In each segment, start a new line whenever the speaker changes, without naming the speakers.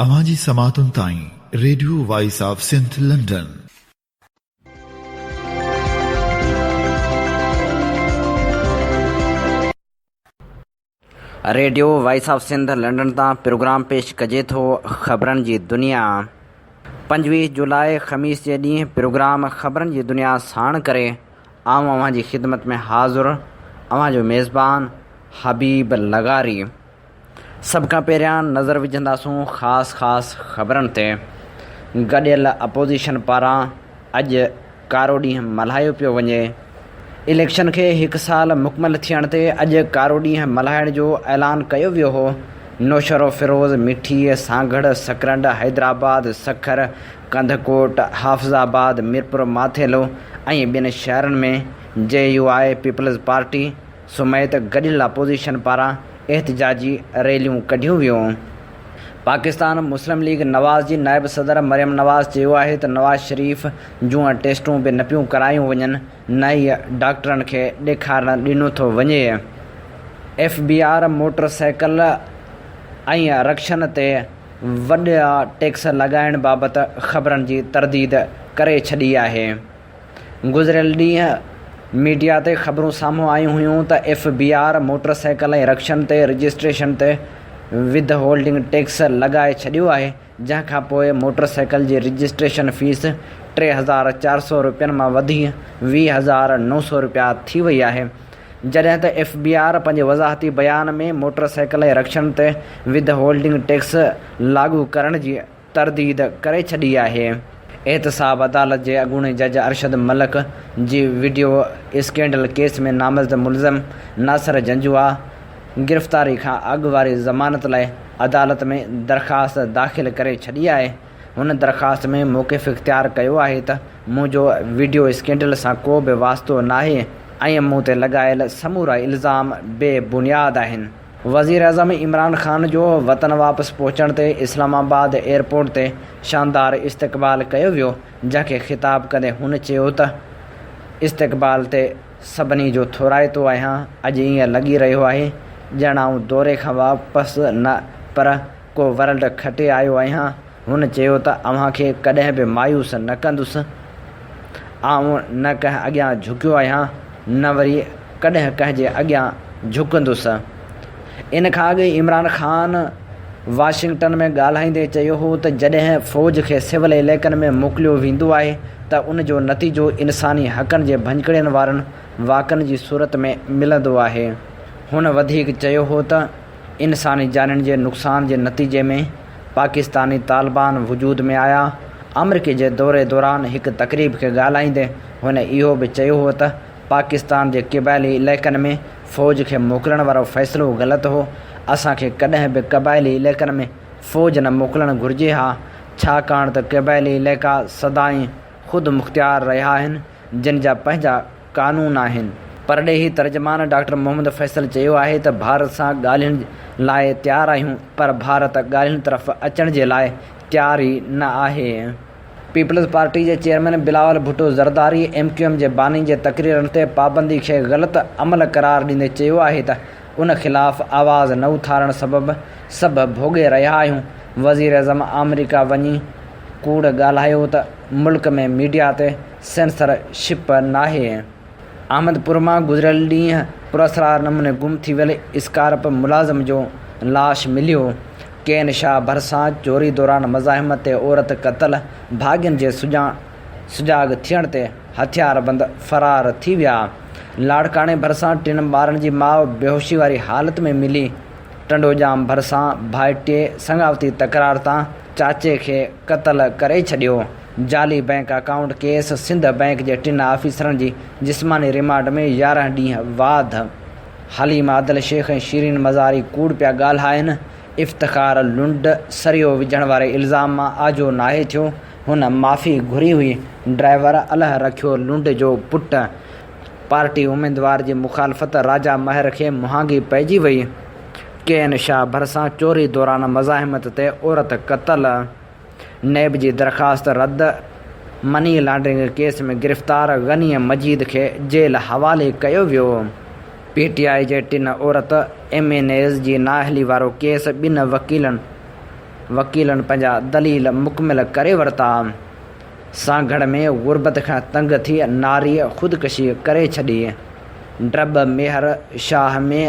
اوهان جي سماعتن تائين radio voice of Sindh London.
Radio voice of Sindh London تان پروگرام پيش ڪجي ٿو خبرن جي دنيا 25 جولاء خميس جي ڏينهن پروگرام خبرن جي دنيا ساڻ ڪري آئون اوهان جي خدمت ۾ حاضر اوهان جو ميزبان حبيب لغاري. سڀ کان پهريان نظر وجهنداسون خاص خاص خبرن تي. گڏيل اپوزيشن پاران اڄ ڪارو ڏينهن ملهايو پيو وڃي. اليڪشن کي هڪ سال مڪمل ٿيڻ تي اڄ ڪارو ڏينهن ملهائڻ جو اعلان ڪيو ويو هو. نوشهروفيروز، مٺي، سانگهڙ، سڪرنڊ، حيدرآباد، سکر، ڪنڌڪوٽ، حافظ آباد، ميرپور ماٿيلو ۽ ٻين شهرن ۾ J U I, peoples party, سميت گڏيل اپوزيشن پاران احتجاجي ريليون ڪڍيون ويون. پاڪستان مسلم ليگ نواز جي نائب صدر مريم نواز چيو آهي ته نواز شريف جون ٽيسٽون به نه پيون ڪرايون وڃن نه ئي ڊاڪٽرن کي ڏيکارڻ ڏنو ٿو وڃي. F B R motorcycle ۽ رڪشن تي وڏا ٽيڪس لڳائڻ بابت خبرن جي ترديد ڪري ڇڏي آهي. گذريل ڏينهن ميڊيا تي خبرون سامهون آيون هيون ته F B R motor cycle ۽ رڪشن تي رجسٽريشن تي ود هولڊنگ ٽيڪس لڳائي ڇڏيو آهي جنهن کانپوء موٽر سائيڪل جي رجسٽريشن فيس 3400 رپين مان وڌي 20900 رپيا ٿي وئي آهي جڏهن ته ايف بي آر پنهنجي وضاحتي بيان ۾ موٽر سائيڪل ۽ رڪشن تي ود هولڊنگ ٽيڪس لاڳو ڪرڻ جي ترديد ڪري ڇڏي آهي. احتساب عدالت جي اڳوڻي جج ارشد ملڪ جي وڊيو اسڪينڊل ڪيس ۾ نامزد ملزم ناصر جنجوعا گرفتاري کان اڳ واري ضمانت لاء عدالت ۾ درخواست داخل ڪري ڇڏي آهي. هن درخواست ۾ موقف اختيار ڪيو آهي ته منهنجو وڊيو اسڪينڊل سان ڪو به واسطو ناهي ۽ مون تي لڳايل سمورا الزام بي بنياد آهن. وزيراعظم عمران خان جو وطن واپس پهچڻ تي اسلام آباد ايئرپورٽ تي شاندار استقبال ڪيو ويو، جنهن کي خطاب ڪندي هن چيو ته استقبال تي سڀني جو ٿورائتو آهيان، اڄ ائين لڳي رهيو آهي ڄڻ آئون دوري کان واپس نه پر ڪو ورلڊ کٽي آيو آهيان، هن چيو ته اوهان کي ڪڏهن به مايوس نه ڪندس، آئون نه ڪنهن اڳيان جهڪيو آهيان نه وري ڪڏهن ڪنهن جي اڳيان جهڪندس. ان کان اڳ عمران خان واشنگٽن ۾ ڳالهائيندي چيو هو ته جڏهن فوج کي سول علائقن ۾ موڪليو ويندو آهي ته ان جو نتيجو انساني حقن جي ڀڃڪڙين وارن واقعن جي صورت ۾ ملندو آهي. هن وڌيڪ چيو هو ته انساني جانين جي نقصان جي نتيجي ۾ پاڪستاني طالبان وجود ۾ آيا. آمريڪي جي دوري دوران هڪ تقريب کي ڳالهائيندي هن اهو به چيو هو ته پاڪستان جي قبائلي علائقن ۾ فوج کي موڪلڻ وارو فيصلو غلط هو، اسان کي ڪڏهن به قبائلي علائقن ۾ فوج نه موڪلڻ گهرجي ها، ڇاڪاڻ ته قبائلي علائقا سدائين خودمختيار رهيا آهن، جن جا پنهنجا قانون آهن. پرڏيهي ترجمان ڊاڪٽر محمد فيصل چيو آهي ته ڀارت سان ڳالهين لاء تيار آهيون پر ڀارت ڳالهين طرف اچڻ جي لاء تيار ئي نه آهي. پيپلز پارٽي جي chairman Bilawal Bhutto Zardari M Q M جي باني جي تقريرن تي پابندي کي غلط عمل قرار ڏيندي چيو آهي ته ان خلاف آواز نه اٿارڻ سبب سڀ ڀوڳي رهيا آهيون، وزيراعظم آمريڪا وڃي ڪوڙ ڳالهايو ته ملڪ ۾ ميڊيا تي سينسر شپ ناهي. احمد پور مان گذريل ڏينهن پراسرار نموني گم ٿي ويل اسڪارپ ملازم جو لاش مليو. ڪين شاهه ڀرسان چوري دوران مزاحمت تي عورت قتل، ڀاڳين جي سجاڳ ٿيڻ تي هٿياربند فرار ٿي ويا. لاڙڪاڻي ڀرسان ٽن ٻارن جي ماء بيهوشي واري حالت ۾ ملي. ٽنڊوڄام ڀرسان ڀائٽي سڱاوتي تڪرار تان چاچي کي قتل ڪري ڇڏيو. جعلي bank account case, Sindh bank جي ٽن آفيسرن جي جسماني ريمانڊ ۾ 11 ڏينهن واڌ. حليم عادل شيخ ۽ شيرين مزاري ڪوڙ پيا ڳالهائن، افتخار لنڊ سريو وجهڻ واري الزام مان آجو ناهي ٿيو، هن معافي گهري هئي، ڊرائيور الهه رکيو لنڊ جو پٽ پارٽي اميدوار جي مخالفت راجا مهر کي مهانگي پئجي وئي، ڪي اين شاهه ڀرسان چوري دوران مزاحمت تي عورت قتل. نيب جي درخواست رد، مني لانڊرنگ ڪيس ۾ گرفتار غني مجيد کي جيل حوالي ڪيو ويو. پي ٽي آء جي ٽن عورت ايم اين ايز جي نااهلي وارو ڪيس ٻن وڪيلن وڪيلن پنهنجا دليل مڪمل ڪري ورتا. سانگهڙ ۾ غربت کان تنگ ٿي ناريء خودڪشي ڪري ڇڏي. ڊرٻ ميهر شاهه ۾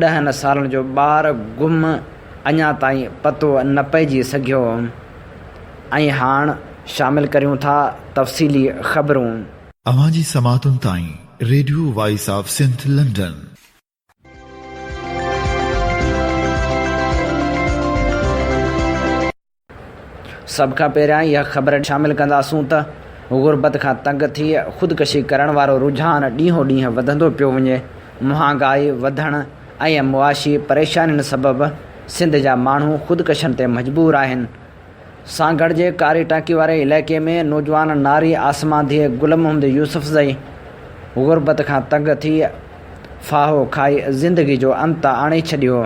ڏهن سالن جو ٻار گم، اڃا تائين پتو نه پئجي سگهيو. ۽ هاڻ شامل ڪريون ٿا تفصيلي خبرون.
اوهان جي سماعتن تائين radio voice of Sindh London.
سڀ کان پهريان اها خبر شامل ڪنداسون ته غربت کان تنگ ٿي خودڪشي ڪرڻ وارو رجحان ڏينهون ڏينهن وڌندو پيو وڃي، مهانگائي وڌڻ ۽ معاشي پريشانين سبب سنڌ جا ماڻهو خودڪشين تي مجبور آهن. سانگهڙ جي ڪاري ٽانڪي واري علائقي ۾ نوجوان ناري عاصمه ڌيء گل محمد يوسفزئي غربت کان تنگ ٿي ڦاهو کائي زندگي جو انت آڻي ڇڏيو.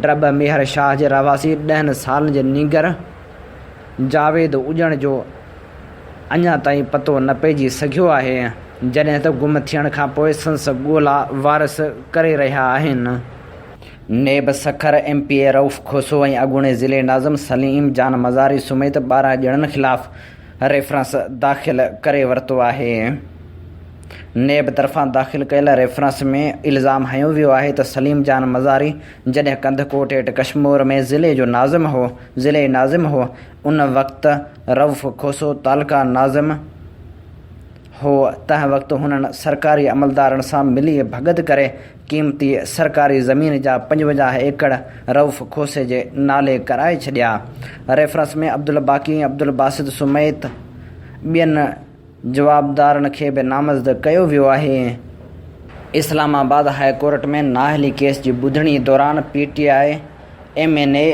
ڊرٻ ميهر شاهه جي رهواسي ڏهن سالن جي نينگر جاويد اڄڻ جو اڃا تائين پتو نه پئجي سگهيو آهي، جڏهن ته گم ٿيڻ کانپوء سندس ڳولا وارث ڪري رهيا آهن. NAB Sukkur M P A Rauf Khoso ۽ اڳوڻي ضلعي ناظم سليم جان مزاري سميت 12 ڄڻن خلاف ريفرنس داخل ڪري ورتو آهي. نيب طرفان داخل ڪيل ريفرنس ۾ الزام هنيو ويو آهي ته سليم جان مزاري جڏهن ڪنڌڪوٽ هيٺ ڪشمور ۾ ضلعي جو ناظم هو ضلعي ناظم هو ان وقت رئوف کوسو تعلقه ناظم هو تنهن وقت هنن سرڪاري عملدارن سان ملي ڀڳت ڪري قيمتي سرڪاري زمين جا 55 ايڪڙ رئوف کوسي جي نالي ڪرائي ڇڏيا. ريفرنس ۾ عبدالباقي ۽ عبدالباسط سميت ٻين جوابدارن کي به نامزد ڪيو ويو آهي. اسلام آباد هاء ڪورٽ ۾ نااهلي ڪيس جي ٻڌڻي دوران P T I M N A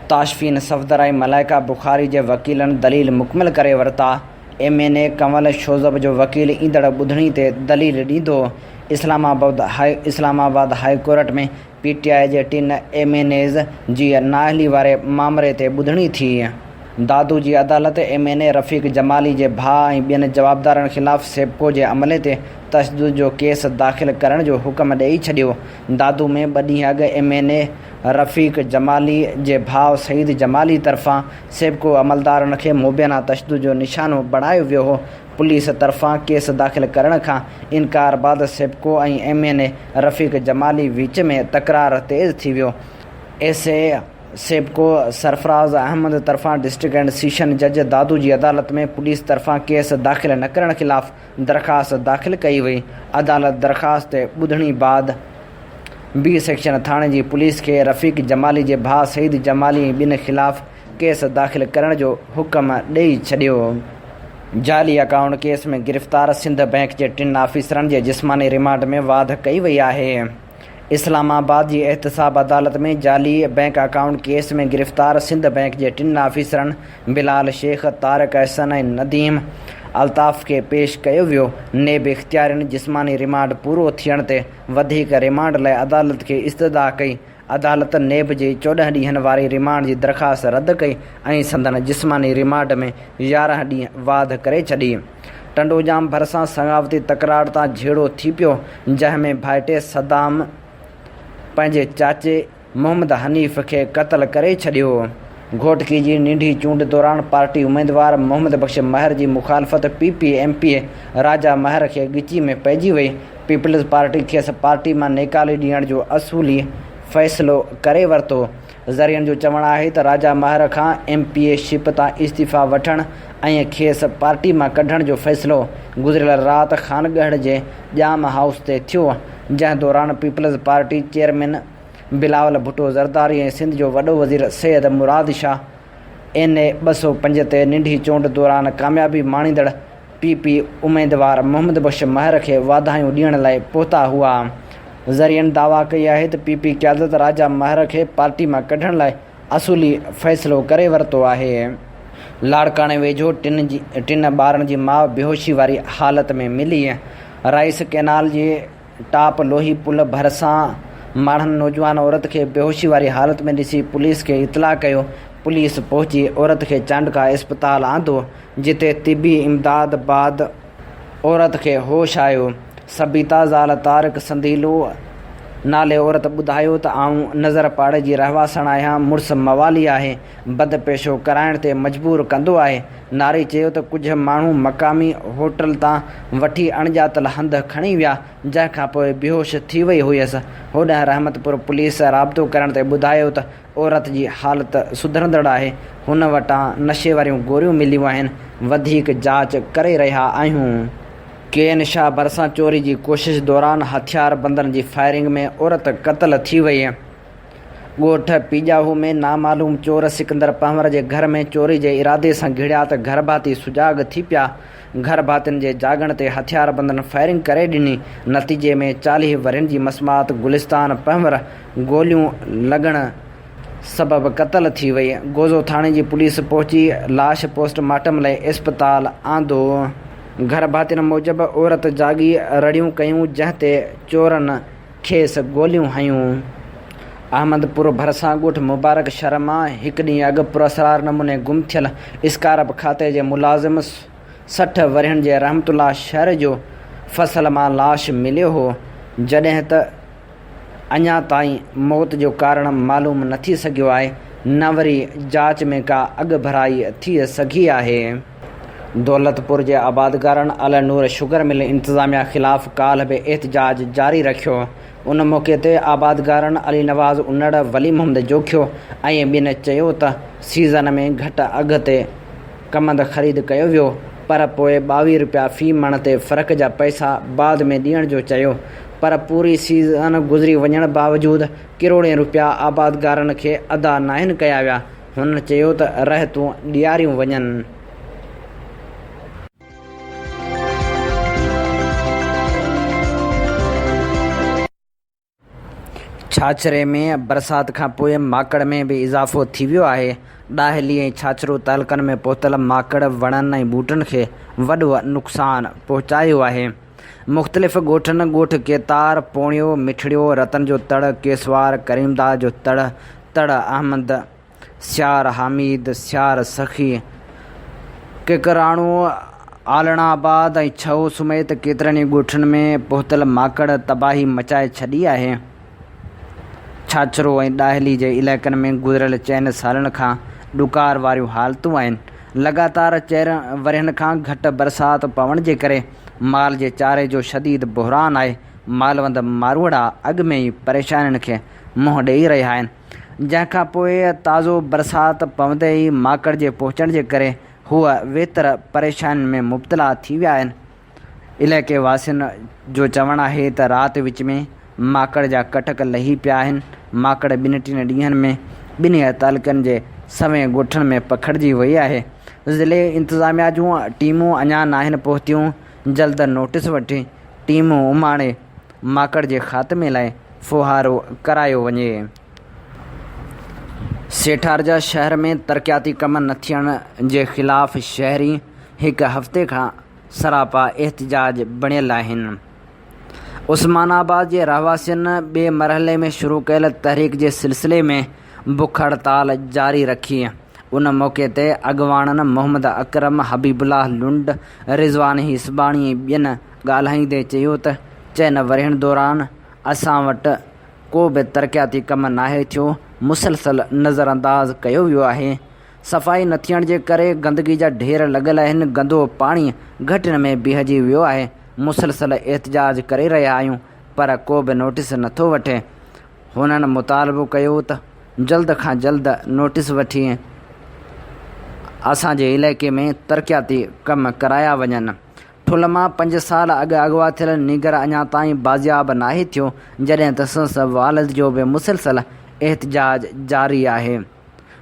Tashfeen Safdar ۽ Malaika Bukhari جي وڪيلن دليل مڪمل ڪري ورتا. ايم اين اي ڪنول شوزب جو وڪيل ايندڙ ٻڌڻي تي دليل ڏيندو. Islamabad Islamabad high court ۾ P T I جي ٽن ايم اين ايز جي نااهلي واري مامري تي ٻڌڻي ٿي. دادو جي عدالت M N A Rafiq Jamali جي ڀاء ۽ ٻين جوابدارن خلاف سيپڪو جي عملي تي تشدد جو ڪيس داخل ڪرڻ جو حڪم ڏئي ڇڏيو. دادو ۾ ٻه ڏينهن اڳ M N A Rafiq Jamali جي ڀاء سعيد جمالي طرفان سيپڪو عملدارن کي مبينا تشدد جو نشانو بڻايو ويو هو. پوليس طرفان ڪيس داخل ڪرڻ کان انڪار بعد SEPCO ۽ M N A Rafiq Jamali وچ ۾ تڪرار تيز ٿي ويو. ايس اي سيپڪو سرفراز احمد طرفان ڊسٽرڪٽ اينڊ سيشن جج دادو جي عدالت ۾ پوليس طرفان ڪيس داخل نه ڪرڻ خلاف درخواست داخل ڪئي وئي. عدالت درخواست تي ٻڌڻي بعد بي سيڪشن ٿاڻي جي پوليس کي رفيق جمالي جي ڀاء سعيد جمالي ۽ ٻين خلاف ڪيس داخل ڪرڻ جو حڪم ڏئي ڇڏيو. جعلي اڪائونٽ ڪيس ۾ گرفتار سنڌ بئنڪ جي ٽن آفيسرن جي جسماني رمانڊ ۾ واڌ ڪئي وئي آهي. اسلام آباد جي احتساب عدالت ۾ جعلي بئنڪ اڪائونٽ ڪيس ۾ گرفتار سنڌ بئنڪ جي ٽن آفيسرن بلال شيخ، طارق احسن ۽ نديم الطاف کي پيش ڪيو ويو. نيب اختيارين جسماني رمانڊ پورو ٿيڻ تي وڌيڪ رمانڊ لاء عدالت کي استدعا ڪئي. عدالت نيب جي 14 ڏينهن واري رمانڊ جي درخواست رد ڪئي ۽ سندن جسماني رمانڊ ۾ 11 ڏينهن واڌ ڪري ڇڏي. ٽنڊوڄام ڀرسان سڱاوتي تڪرار تان جهيڙو ٿي پيو، جنهن ۾ ڀائٽي صدام پنهنجي چاچي محمد حنيف کي قتل ڪري ڇڏيو. گهوٽڪي جي ننڍي چونڊ دوران پارٽي اميدوار محمد بخش مهر جي مخالفت P P M P A Raja Mehar کي ڳچي ۾ پئجي وئي، پيپلز پارٽي کيس پارٽي مان نيڪالي ڏيڻ جو اصولي فيصلو ڪري ورتو. ذريعن جو چوڻ آهي ته راجا مهر کان ايم پي اي شپ تان استعيفيٰ وٺڻ ۽ کيس پارٽي مان ڪڍڻ جو فيصلو گذريل رات خانڳڙهه جي ڄام هائوس تي ٿيو، جنهن دوران peoples party chairman Bilawal Bhutto Zardari ۽ Sindh جو وڏو وزير سيد مراد شاهه اين اي 205 تي ننڍي چونڊ دوران ڪاميابي ماڻيندڙ پي پي اميدوار محمد بخش مهر کي واڌايون ڏيڻ لاء پهتا هئا. ذريعن دعويٰ ڪئي آهي ته پي پي قيادت راجا مهر کي پارٽي مان ڪڍڻ لاء اصولي فيصلو ڪري ورتو آهي. لاڙڪاڻي ويجهو ٽن جي ٽن ٻارن جي ماء بيهوشي واري حالت ۾ ملي. رائيس ڪئنال جي ٽاپ لوهي پل ڀرسان ماڻهن نوجوان عورت کي بيهوشي واري حالت ۾ ڏسي پوليس کي اطلاع ڪيو، پوليس پهچي عورت کي چانڊڪا اسپتال آندو، جتي طبي امداد بعد عورت کي هوش آيو. سبيتا زال طارق سنديلو نالي عورت ٻڌايو ته آئون نظر پاڙي جي رهواسڻ آهيان، مڙس موالي آهي، بد پيشو ڪرائڻ تي مجبور ڪندو آهي. ناري چيو ته ڪجهه ماڻهو مقامي هوٽل تان وٺي اڻڄاتل هنڌ کڻي ويا، جنهن کانپوء بيهوش ٿي وئي هيس. هوڏانهن رحمت پور پوليس رابطو ڪرڻ تي ٻڌايو ته عورت جي حالت سڌرندڙ آهي، هن وٽان نشي واريون گوريون مليون آهن، وڌيڪ جاچ ڪري رهيا آهيون. ڪين شاهه ڀرسان چوري جي ڪوشش دوران هٿياربندن جي فائرنگ ۾ عورت قتل ٿي وئي. ڳوٺ پيڄاهو ۾ نامعلوم چور سڪندر پنهور جي گهر ۾ چوري جي ارادي سان گهڙيا ته گهرڀاتي سجاڳ ٿي پيا، گهرڀاتين جي جاڳڻ تي هٿياربندن فائرنگ ڪري ڏني، نتيجي ۾ 40 ورهين جي مسمات گلستان پنهور گوليون لڳڻ سبب قتل ٿي وئي، گوزو ٿاڻي جي پوليس پهچي لاش پوسٽ مارٽم لاء اسپتال آندو. گهرڀاتين موجب عورت جاڳي رڙيون ڪيون جنهن تي چورن کيس گوليون هنيون. احمد پور ڀرسان ڳوٺ مبارڪ شھر مان هڪ ڏينهن اڳ پراسرار نموني گم ٿيل اسڪارپ کاتي جي ملازم 60 ورهين جي رحمت الله شھر جو فصل مان لاش مليو هو جڏهن ته اڃا تائين موت جو ڪارڻ معلوم نه ٿي سگهيو آهي نه وري جاچ ۾ ڪا اڳڀرائي ٿي سگهي آهي. دولتپور جي آبادگارن النور شگر مل انتظاميا خلاف ڪالهه به احتجاج جاري رکيو. ان موقعي تي آبادگارن علي نواز انڙ، ولي محمد جوکيو ۽ ٻين چيو ته سيزن ۾ گهٽ اگهه تي ڪمند خريد ڪيو ويو پر پوء 22 رپيا في مڻ تي فرق جا پئسا بعد ۾ ڏيڻ جو چيو پر پوري سيزن گذري وڃڻ باوجود ڪروڙين رپيا آبادگارن کي ادا ناهن ڪيا ويا. هن چيو ته رهتون ڏياريون وڃن. ڇاڇري ۾ برسات کانپوء ماڪڙ ۾ به اضافو ٿي ويو آهي. ڏاهلي ۽ ڇاڇرو تعلقن ۾ پهتل ماڪڙ وڻن ۽ ٻوٽن کي وڏو نقصان پهچايو آهي. مختلف ڳوٺن ڳوٺ ڪيتار، پوڻيو، مٺڙيو، رتن جو تڙ، ڪيسوار، ڪريمداد جو تڙ، تڙ احمد، سيار حاميد، سيار سخي، ڪڪراڻو، آلڻا آباد ۽ ڇهو سميت ڪيترن ئي ڳوٺن ۾ پهتل ماڪڙ تباهي مچائي ڇڏي آهي. ڇاڇرو ۽ ڏاهلي جي علائقن ۾ گذريل چئن سالن کان ڏڪار واريون حالتون آهن. لڳاتار چئن ورهين کان گهٽ برسات پوڻ جي ڪري مال جي چاري جو شديد بحران آهي، مالوند ماروئڙا اڳ ۾ ئي پريشانين کي منهن ڏئي رهيا آهن، جنهن کان پوء تازو برسات پوندي ئي ماڪڙ جي پهچڻ جي ڪري هو ويتر پريشانين ۾ مبتلا ٿي ويا آهن. علائقي واسين جو چوڻ آهي ته رات وچ ۾ ماڪڙ جا ڪٽڪ لهي پيا آهن، ماڪڙ ٻن ٽن ڏينهن ۾ ٻنهي تعلقن جي سوين ڳوٺن ۾ پکڙجي وئي آهي، ضلعي انتظاميا جون ٽيمون اڃا ناهن پهتيون، جلد نوٽيس وٺي ٽيمون اماڻي ماڪڙ جي خاتمي لاء ڦوهارو ڪرايو وڃي. سيٺارجا شهر ۾ ترقياتي ڪم نه ٿيڻ جي خلاف شهري هڪ هفتي کان سراپا احتجاج بڻيل آهن. عثمان آباد جي رهواسين ٻئي مرحلي ۾ شروع ڪيل تحريڪ جي سلسلي ۾ بک هڙتال جاري رکي. ان موقعي تي اڳواڻن محمد اڪرم، حبيب الله لنڊ، رضوان هيسباڻي ۽ ٻين ڳالهائيندي چيو ته چئن ورهين دوران اسان وٽ ڪو به ترقياتي ڪم ناهي ٿيو، مسلسل نظرانداز ڪيو ويو آهي. صفائي نه ٿيڻ جي ڪري گندگي جا ڍير لڳل آهن، گندو پاڻي گهٽين ۾ بيهجي ويو آهي، مسلسل احتجاج ڪري رهيا آهيون پر ڪو به نوٽيس نٿو وٺي. هنن مطالبو ڪيو ته جلد کان جلد نوٽيس وٺي اسان جي علائقي ۾ ترقياتي ڪم ڪرايا وڃن. ٺل مان پنج سال اڳ اغوا ٿيل نينگر اڃا تائين بازياب ناهي ٿيو، جڏهن ته سندس والد جو به مسلسل احتجاج جاري آهي.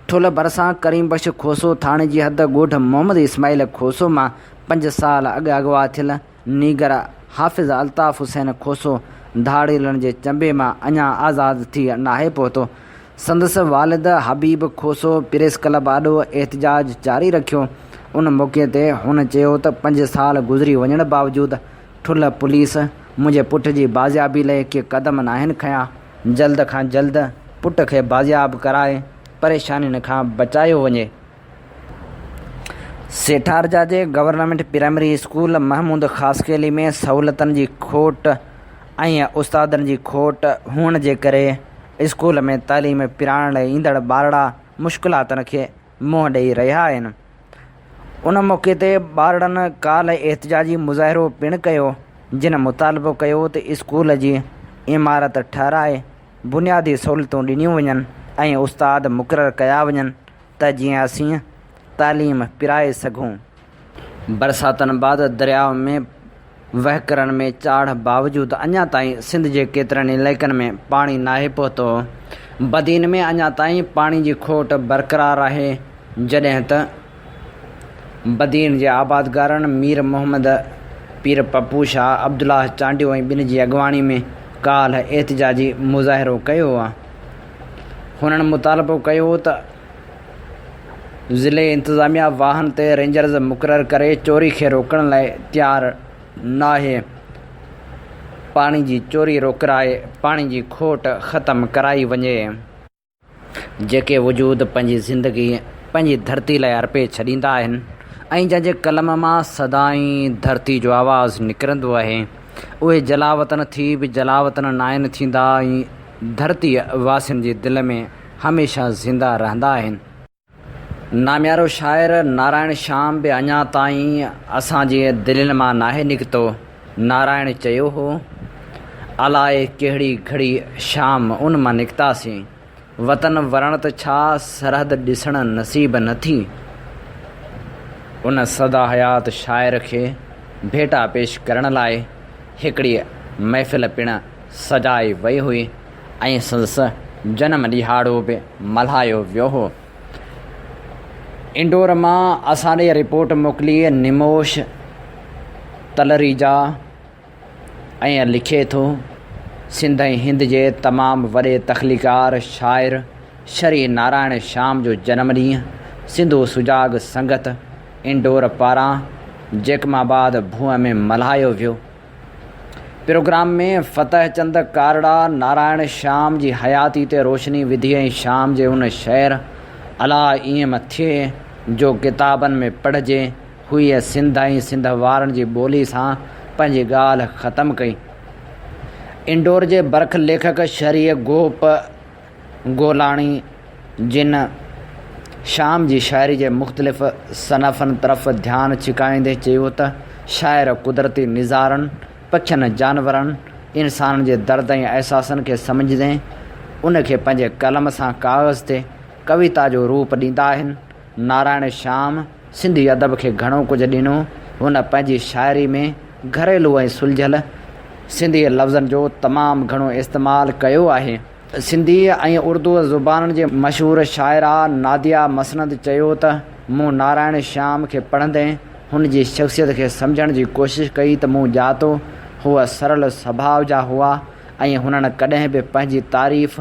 ٺل ڀرسان ڪريم بخش کوسو ٿاڻي جي حد ڳوٺ محمد اسماعيل کوسو مان پنج سال اڳ اغوا ٿيل نينگر حافظ الطاف حسين کوسو ڌاڙيلن جي چنبي مان اڃا آزاد ٿي ناهي پهتو. سندس والد حبيب کوسو پريس ڪلب آڏو احتجاج جاري رکيو. ان موقعي تي هن چيو ته پنج سال گذري وڃڻ باوجود ٺل پوليس منهنجي پٽ جي بازيابي لئه ڪي قدم ناهن کنيا. جلد کان جلد پٽ کي بازياب ڪرائي پريشانين کان بچايو وڃي. سيٺارجا جي government primary school Mahmood Khaskheli ۾ سهولتن جي کوٽ ۽ استادن جي کوٽ هئڻ جي ڪري اسڪول ۾ تعليم پرائڻ لاء ايندڙ ٻارڙا مشڪلاتن کي منهن ڏئي رهيا آهن. ان موقعي تي ٻارڙن ڪالهه احتجاجي مظاهرو پڻ ڪيو جن مطالبو ڪيو ته اسڪول جي عمارت ٺهرائي بنيادي سهولتون ڏنيون وڃن ۽ استاد مقرر ڪيا وڃن ته جيئن اسين تعليم پرائي سگهون. برساتن بعد درياء ۾ وهڪرن ۾ چاڙهه باوجود اڃا تائين سنڌ جي ڪيترن علائقن ۾ پاڻي ناهي پهتو. بدين ۾ اڃا تائين پاڻي جي کوٽ برقرار آهي، جڏهن ته بدين جي آبادگارن مير محمد پير پپو شاهه، عبدالله چانڊيو ۽ ٻين جي اڳواڻي ۾ ڪالهه احتجاجي مظاهرو ڪيو. هنن مطالبو ڪيو ته ضلعي انتظاميا واهن تي رينجرز مقرر ڪري چوري کي روڪڻ لاء تيار ناهي، پاڻي جي چوري روڪرائي پاڻي جي کوٽ ختم ڪرائي وڃي. جيڪي وجود پنهنجي زندگي پنهنجي ڌرتي لاء ارپي ڇڏيندا آهن ۽ جنهن جي قلم مان سدائين ڌرتي جو آواز نڪرندو آهي، اهي جلاوطن ٿي به جلاوطن ناهن ٿيندا ۽ ڌرتيء واسين جي دل ۾ هميشه زنده رهندا آهن. ناميارو شاعر نارائڻ شيام به اڃا تائين اسان جي دلين مان ناهي نڪتو. نارائڻ چيو هو، الائي ڪهڙي گهڙي شيام ان مان نڪتاسين. وطن ورڻ ته ڇا سرحد ڏسڻ نصيب نه ٿي. ان سدا حيات شاعر کي ڀيٽا پيش ڪرڻ لاء هڪڙي محفل پڻ سجائي وئي هئي ۽ سندس جنم ڏهاڙو به ملهايو ويو هو. انڊور مان اسان ڏي رپورٽ موڪلي نموش تلريجا ائين لکي ٿو، سنڌ ۽ هند جي تمام وڏي تخليقار شاعر شري نارائڻ شيام جو جنم ڏينهن سنڌو سجاڳ سنگت انڊور پاران جيڪب آباد ڀونء ۾ ملهايو ويو. پروگرام ۾ فتح چند ڪارڙا نارائڻ شيام جي حياتي تي روشني وڌي ۽ شيام جي ان شعر الا ائين م ٿئي جو ڪتابن ۾ پڙهجي هئي سنڌ ۽ سنڌ وارن جي ٻولي سان پنهنجي ڳالهه ختم ڪئي. انڊور جي برک ليکڪ شري گوپ گولاڻي جن شام جي شاعري جي مختلف صنفن طرف ڌيان ڇڪائيندي چيو ته شاعر قدرتي نظارن، پکين، جانورن، انسانن جي درد ۽ احساسن کي سمجهندي ان کي پنهنجي قلم سان ڪاغذ تي ڪويتا جو روپ ڏيندا آهن. نارائڻ شيام سنڌي ادب کي گهڻو ڪجهه ڏنو. هن پنهنجي شاعري ۾ گهريلو ۽ سلجهيل سنڌي لفظن جو تمام گهڻو استعمال ڪيو آهي. سنڌي ۽ اردو زبانن جي مشهور شاعره ناديه مسند چيو ته مون نارائڻ شيام کي پڙهندي هن جي شخصيت کي سمجهڻ جي ڪوشش ڪئي ته مون ڄاتو هو سرل سڀاء جا هئا ۽ هنن ڪڏهن به پنهنجي تعريف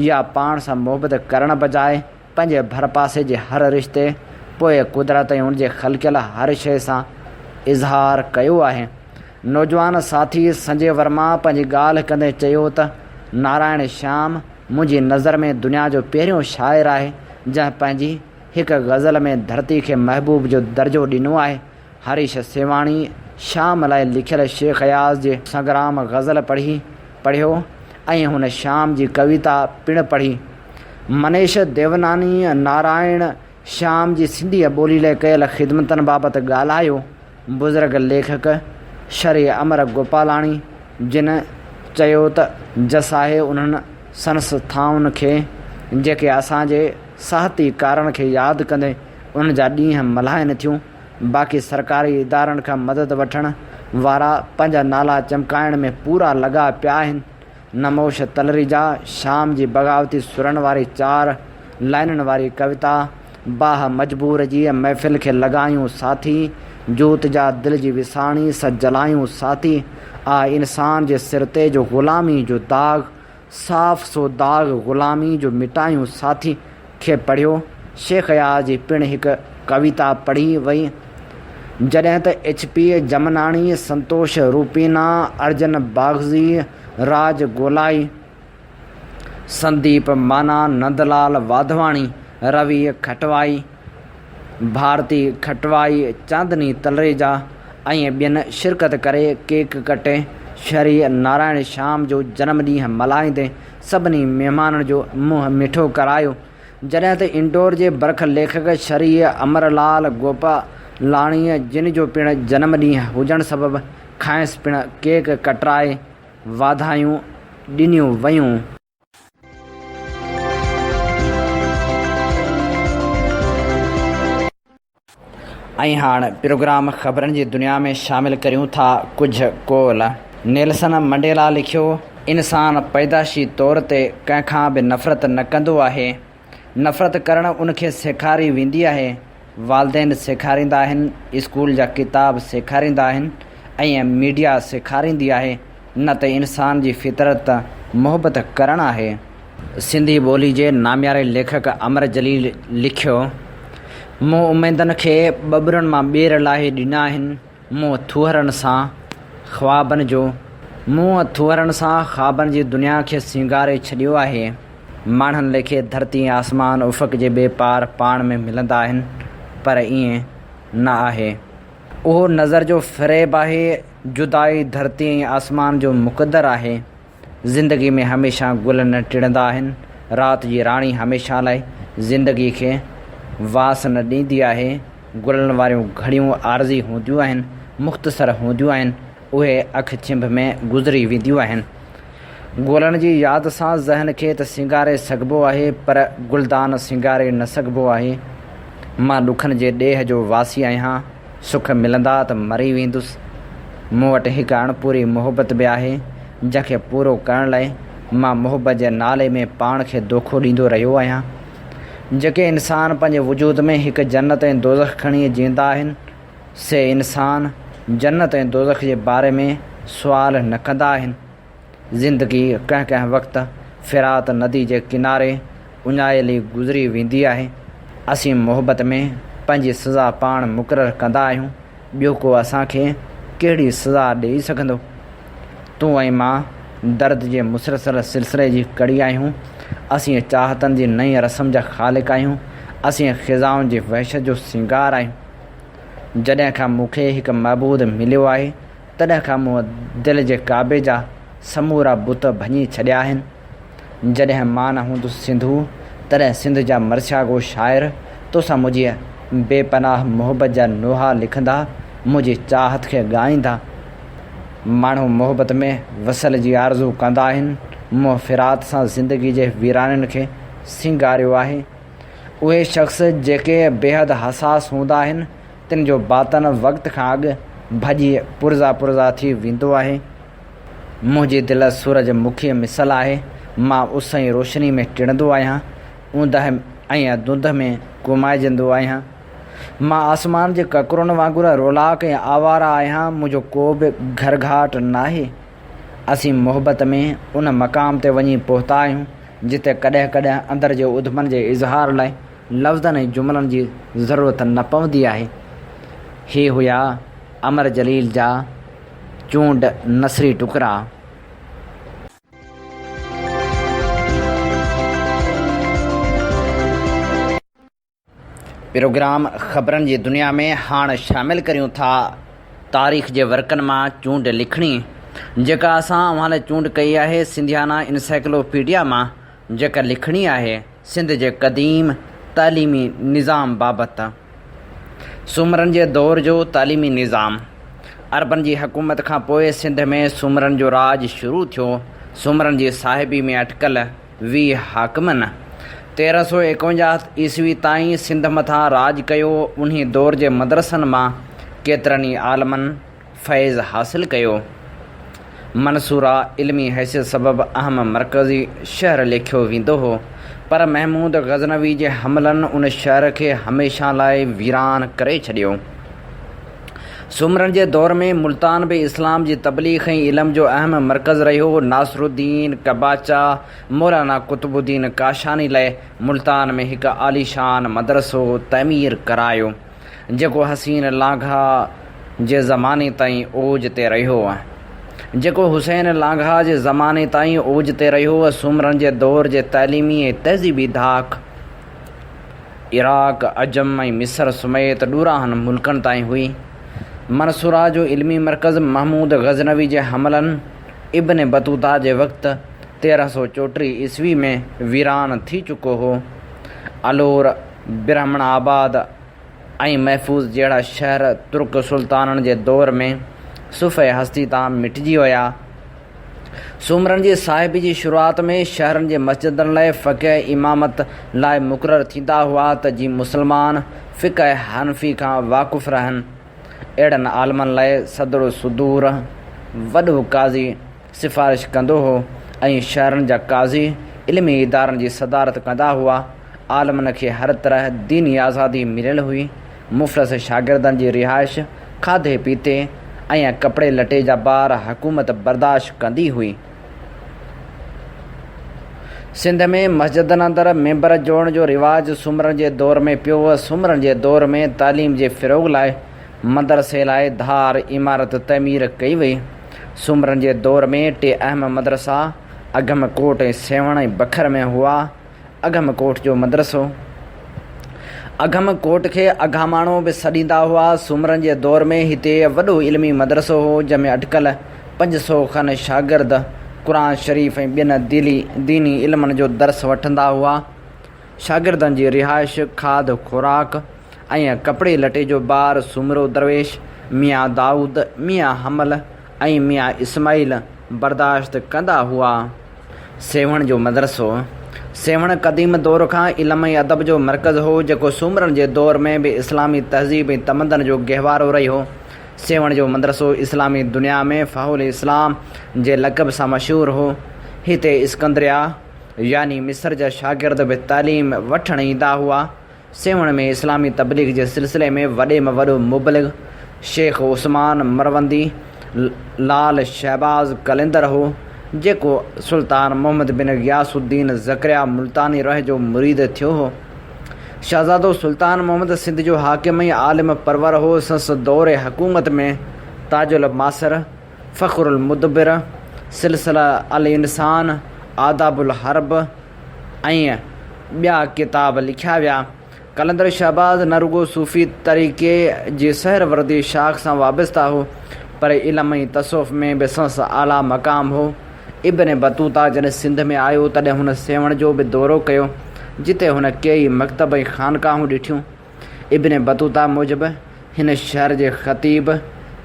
يا پاڻ سان محبت ڪرڻ بجاء پنهنجي ڀرپاسي جي هر رشتي، پوء قدرت ۽ ان جي خلقيل هر شيء سان اظهار ڪيو آهي. نوجوان ساٿي سنجي ورما پنهنجي ڳالهه ڪندي چيو ته نارائڻ شيام منهنجي نظر ۾ دنيا جو پهريون شاعر آهي جنهن پنهنجي هڪ غزل ۾ ڌرتي کي محبوب جو درجو ڏنو آهي. هريش سيواڻي شيام لاء لکيل شيخ اياز جي سنگرام غزل پڙهي پڙهيو ۽ هن شيام جي ڪويتا پڻ پڙهي. منيش ديونانيء نارائڻ شيام جي سنڌيء ٻولي لاء ڪيل خدمتن بابت ڳالهايو. بزرگ ليکڪ شري امر گوپالاڻي جن چيو ته جس آهي انهن سنسٿائن کي جيڪي اسان جي ساهتيڪارن کي ياد ڪندي انهن جا ڏينهن ملهائن ٿيون، باقي سرڪاري ادارن کان مدد وٺڻ وارا پنهنجا نالا چمڪائڻ ۾ پورا لڳا پيا آهن. نموش تلريجا شام جي بغاوتي سرن واري چار لائنن واري ڪويتا، باهه مجبور جي محفل کي لڳايون ساٿي، جوت جا دل جي وساڻي س جلايون ساٿي، آ انسان جي سر تي جو غلامي جو داغ، صاف سو داغ غلامي جو مٽايون ساٿي کي پڙهيو. شيخ اياز جي پڻ هڪ ڪويتا پڙهي وئي. جڏهن ته ايڇ پي جمناڻي، سنتوش روپينا، ارجن باغزي، راج گولائي، سنديپ مانا، نندلال واڌواڻي، روي کٽوائي، ڀارتي کٽوائي، چاندني تلريجا ۽ ٻين شرڪت ڪري ڪيڪ ڪٽي شري نارائڻ شيام جو جنم ڏينهن ملهائيندي سڀني مهمانن جو منهن مٺو ڪرايو. جڏهن ته انڊور جي برک ليکڪ شري امر لال گوپالاڻيء جن جو پڻ جنم ڏينهن هجڻ سبب کانئس پڻ ڪيڪ ڪٽرائي واڌايون ڏنيون ويون. ۽ هاڻ پروگرام خبرن جي دنيا ۾ شامل ڪريون ٿا ڪجهه قول. نيلسن منڊيلا لکيو، انسان پيدائشي طور تي ڪنهن کان به نفرت نه ڪندو آهي. نفرت ڪرڻ ان کي سيکاري ويندي آهي. والدين سيکاريندا آهن، اسڪول جا ڪتاب سيکاريندا آهن ۽ ميڊيا سيکاريندي آهي، نه ته انسان جي فطرت محبت ڪرڻ آهي. سنڌي ٻولي جي نامياري ليکڪ امر جليل لکيو، مون اميدن کي ٻٻرن مان ٻير لاهي ڏنا آهن، مون ٿوهرن سان خوابن جو مون ٿوهرن سان خوابن جي دنيا کي سينگاري ڇڏيو آهي. ماڻهن ليکي ڌرتي ۽ آسمان افق جي ٻئي پار پاڻ ۾ ملندا آهن، پر ائين نه آهي. اهو نظر جو فريب آهي، جدائي ڌرتي ۽ آسمان جو مقدر آهي. زندگي ۾ هميشه گل نه ٽڙندا آهن، رات جي راڻي هميشه لاء زندگي کي واس نه ڏيندي آهي، گلن واريون گهڙيون عارضي هونديون آهن، مختصر هونديون آهن، اهي اک ڇنڀ ۾ گذري وينديون آهن. گلن جي ياد سان ذهن کي ته سينگاري سگهبو آهي پر گلدان سينگاري نه سگهبو آهي. مان ڏکن جي ڏيهه جو واسي آهيان. سک ملندا ته مري ويندس. مون وٽ هڪ اڻپوري محبت به آهي، جنهن کي پورو ڪرڻ لاء مان محبت جي نالي ۾ پاڻ کي دوکو ڏيندو رهيو آهيان. جيڪي انسان پنهنجي وجود ۾ هڪ جنت ۽ دوزخ کڻي جيئندا آهن، سي انسان جنت ۽ دوزخ جي باري ۾ سوال نه ڪندا آهن. زندگي ڪنهن ڪنهن وقت فرات ندي جي ڪناري اڃايل ئي گذري ويندي آهي. اسين محبت ۾ پنهنجي سزا پاڻ مقرر ڪندا آهيون، ٻيو ڪو اسان کي ڪهڙي سزا ڏيئي سگهندو؟ تون ۽ مان درد جي مسلسل سلسلي جي ڪڙي آهيون. اسين چاهتن جي نئين رسم جا خالق آهيون. اسين خزائن جي وحشت جو سينگار آهيون. جڏهن کان مون کي هڪ معبود مليو آهي، تڏهن کان مون دل جي ڪعبي جا سمورا بت ڀڃي ڇڏيا آهن. جڏهن مان نه هوندس سنڌو، تڏهن سنڌ جا مرثيا گو شاعر توسان منهنجي بي پناهه محبت جا نوحا لکندا، منهنجي چاهت کي ڳائيندا. ماڻهو محبت ۾ وصل جي آرزو ڪندا آهن. مون فرات سان زندگي جي ويرانين کي سينگاريو آهي. اهي شخص جيڪي بيحد حساس هوندا آهن، تن جو باطن وقت کان اڳ ڀڄي پرزا پرزا ٿي ويندو آهي. منهنجي دل سورج مکيء مثل آهي، مان اس ۽ روشني ۾ ٽڙندو آهيان، اوندهه ۽ ڌنڌ ۾ ڪومائجندو آهيان. مان آسمان جي ڪڪرن وانگر رولاڪ ۽ آواره آهيان، منهنجو ڪو به گهرگهاٽ ناهي. اسين محبت ۾ ان مقام تي وڃي پهتا آهيون، جتي ڪڏهن ڪڏهن اندر جي اڌمن جي اظهار لاء لفظن ۽ جملن جي ضرورت نه پوندي آهي. هي هيا امر جليل جا چونڊ نثري ٽڪرا. پروگرام خبرن جي دنيا ۾ هاڻ شامل ڪريون ٿا تاريخ جي ورقن مان چونڊ لکڻي جيڪا اسان اوهان لاء چونڊ ڪئي آهي سنڌيانا انسائيڪلوپيڊيا مان جيڪا لکڻي آهي سنڌ جي قديم تعليمي نظام بابت. سومرن جي دور جو تعليمي نظام، عربن جي حڪومت کان پوء سنڌ ۾ سومرن جو راڄ شروع ٿيو. سومرن جي صاحبي ۾ اٽڪل 20 حاڪمن 1351 عيسوي تائين سنڌ مٿان راڄ ڪيو. انهي دور جي مدرسن مان ڪيترن ئي عالمن فيض حاصل ڪيو. منصوره علمي حيثيت سبب اهم مرڪزي شهر ليکيو ويندو هو، پر محمود غزنوي جي حملن ان شهر کي هميشه لاء ويران ڪري ڇڏيو. سومرن جي دور ۾ ملتان به اسلام جي تبليغ ۽ علم جو اهم مرڪز رهيو. ناصرالدين قباچه مولانا قطب الدين ڪاشاني لاء ملتان ۾ هڪ عاليشان مدرسو تعمير ڪرايو. جيڪو حسين لانگاهه جي زماني تائين اوج تي رهيو. جيڪو حسين لانگاهه جي زماني تائين اوج تي رهيو. سومرن جي دور جي تعليمي ۽ تهذيبي ڌاڪ عراق، عجم ۽ مصر سميت ڏورانهن ملڪن تائين هئي. منصوره جو علمي مرڪز محمود غزنوي جي حملن، ابن بطوطه جي وقت 1334 عيسوي ۾ ويران ٿي چڪو هو. الور، برهمڻ آباد ۽ محفوظ جهڙا شهر ترڪ سلطانن جي دور ۾ صفحه هستي تان مٽجي ويا. سومرن جي صاحبي جي شروعات ۾ شهرن جي مسجدن لاء فقيه امامت لاء مقرر ٿيندا هئا ته جي مسلمان فقه حنفي کان واقف رهن. اهڙن عالمن لاء صدر الصدور، وڏو قاضي، سفارش ڪندو هو ۽ شهرن جا قاضي علمي ادارن جي صدارت ڪندا هئا. عالمن کي هر طرح ديني آزادي مليل هئي. مفلس شاگردن جي رهائش، کاڌي پيتي ۽ ڪپڙي لٽي جا بار حڪومت برداشت ڪندي هئي. سنڌ ۾ مسجدن اندر ميمبر جوڙڻ جو رواج سومرن جي دور ۾ پيو. سومرن جي دور ۾ تعليم جي فروغ لاء مدرسي لاء ڌار عمارت تعمير ڪئي وئي. سومرن جي دور ۾ ٽي اهم مدرسا اگهم ڪوٽ ۽ سيوهڻ ۽ بکر ۾ هئا. اگهم ڪوٽ جو مدرسو، اگهم ڪوٽ کي اگهاماڻو به سڏيندا هئا. سومرن جي دور ۾ هتي وڏو علمي مدرسو هو، جنهن ۾ اٽڪل 500 کن شاگرد قرآن شريف ۽ ٻين ديني علمن جو درس وٺندا هئا. شاگردن جي رهائش، کاڌ خوراڪ ۽ ڪپڙي لٽي جو بار سومرو درويش، ميان دائود، ميان حمل ۽ ميان اسماعيل برداشت ڪندا هئا. سيوهڻ جو مدرسو، سيوهڻ قديم دور کان علم ۽ ادب جو مرڪز هو، جيڪو سومرن جي دور ۾ به اسلامي تهذيب ۽ تمدن جو گهوارو رهيو. سيوهڻ جو مدرسو اسلامي دنيا ۾ فحول اسلام جي لقب سان مشهور هو. هتي اسڪندريه يعني مصر جا شاگرد به تعليم وٺڻ ايندا هئا. سيوهڻ ۾ اسلامي تبليغ جي سلسلي ۾ وڏي ۾ وڏو مبلغ شيخ عثمان مروندي لال شهباز قلندر هو، جيڪو سلطان محمد بن غياث الدين زڪريا ملتاني رح جو مريد ٿيو هو. شهزادو سلطان محمد سنڌ جو حاڪم ۽ عالم پرور هو. سندس دور حڪومت ۾ تاج الماثر، فخر المدبر، سلسله الانسان، آداب الحرب، ۽ ٻيا ڪتاب لکيا ويا. قلندر شهباز نه رڳو صوفي طريقي جي سهروردي شاخ سان وابسته هو، پر علم ۽ تصوف ۾ به سندس اعليٰ مقام هو. ابن بطوطه جڏهن سنڌ ۾ آيو، تڏهن هن سيوهڻ جو به دورو ڪيو، جتي هن ڪيئي مڪتب ۽ خانقاهون ڏٺيون. ابن بطوطه موجب، هن شهر جي خطيب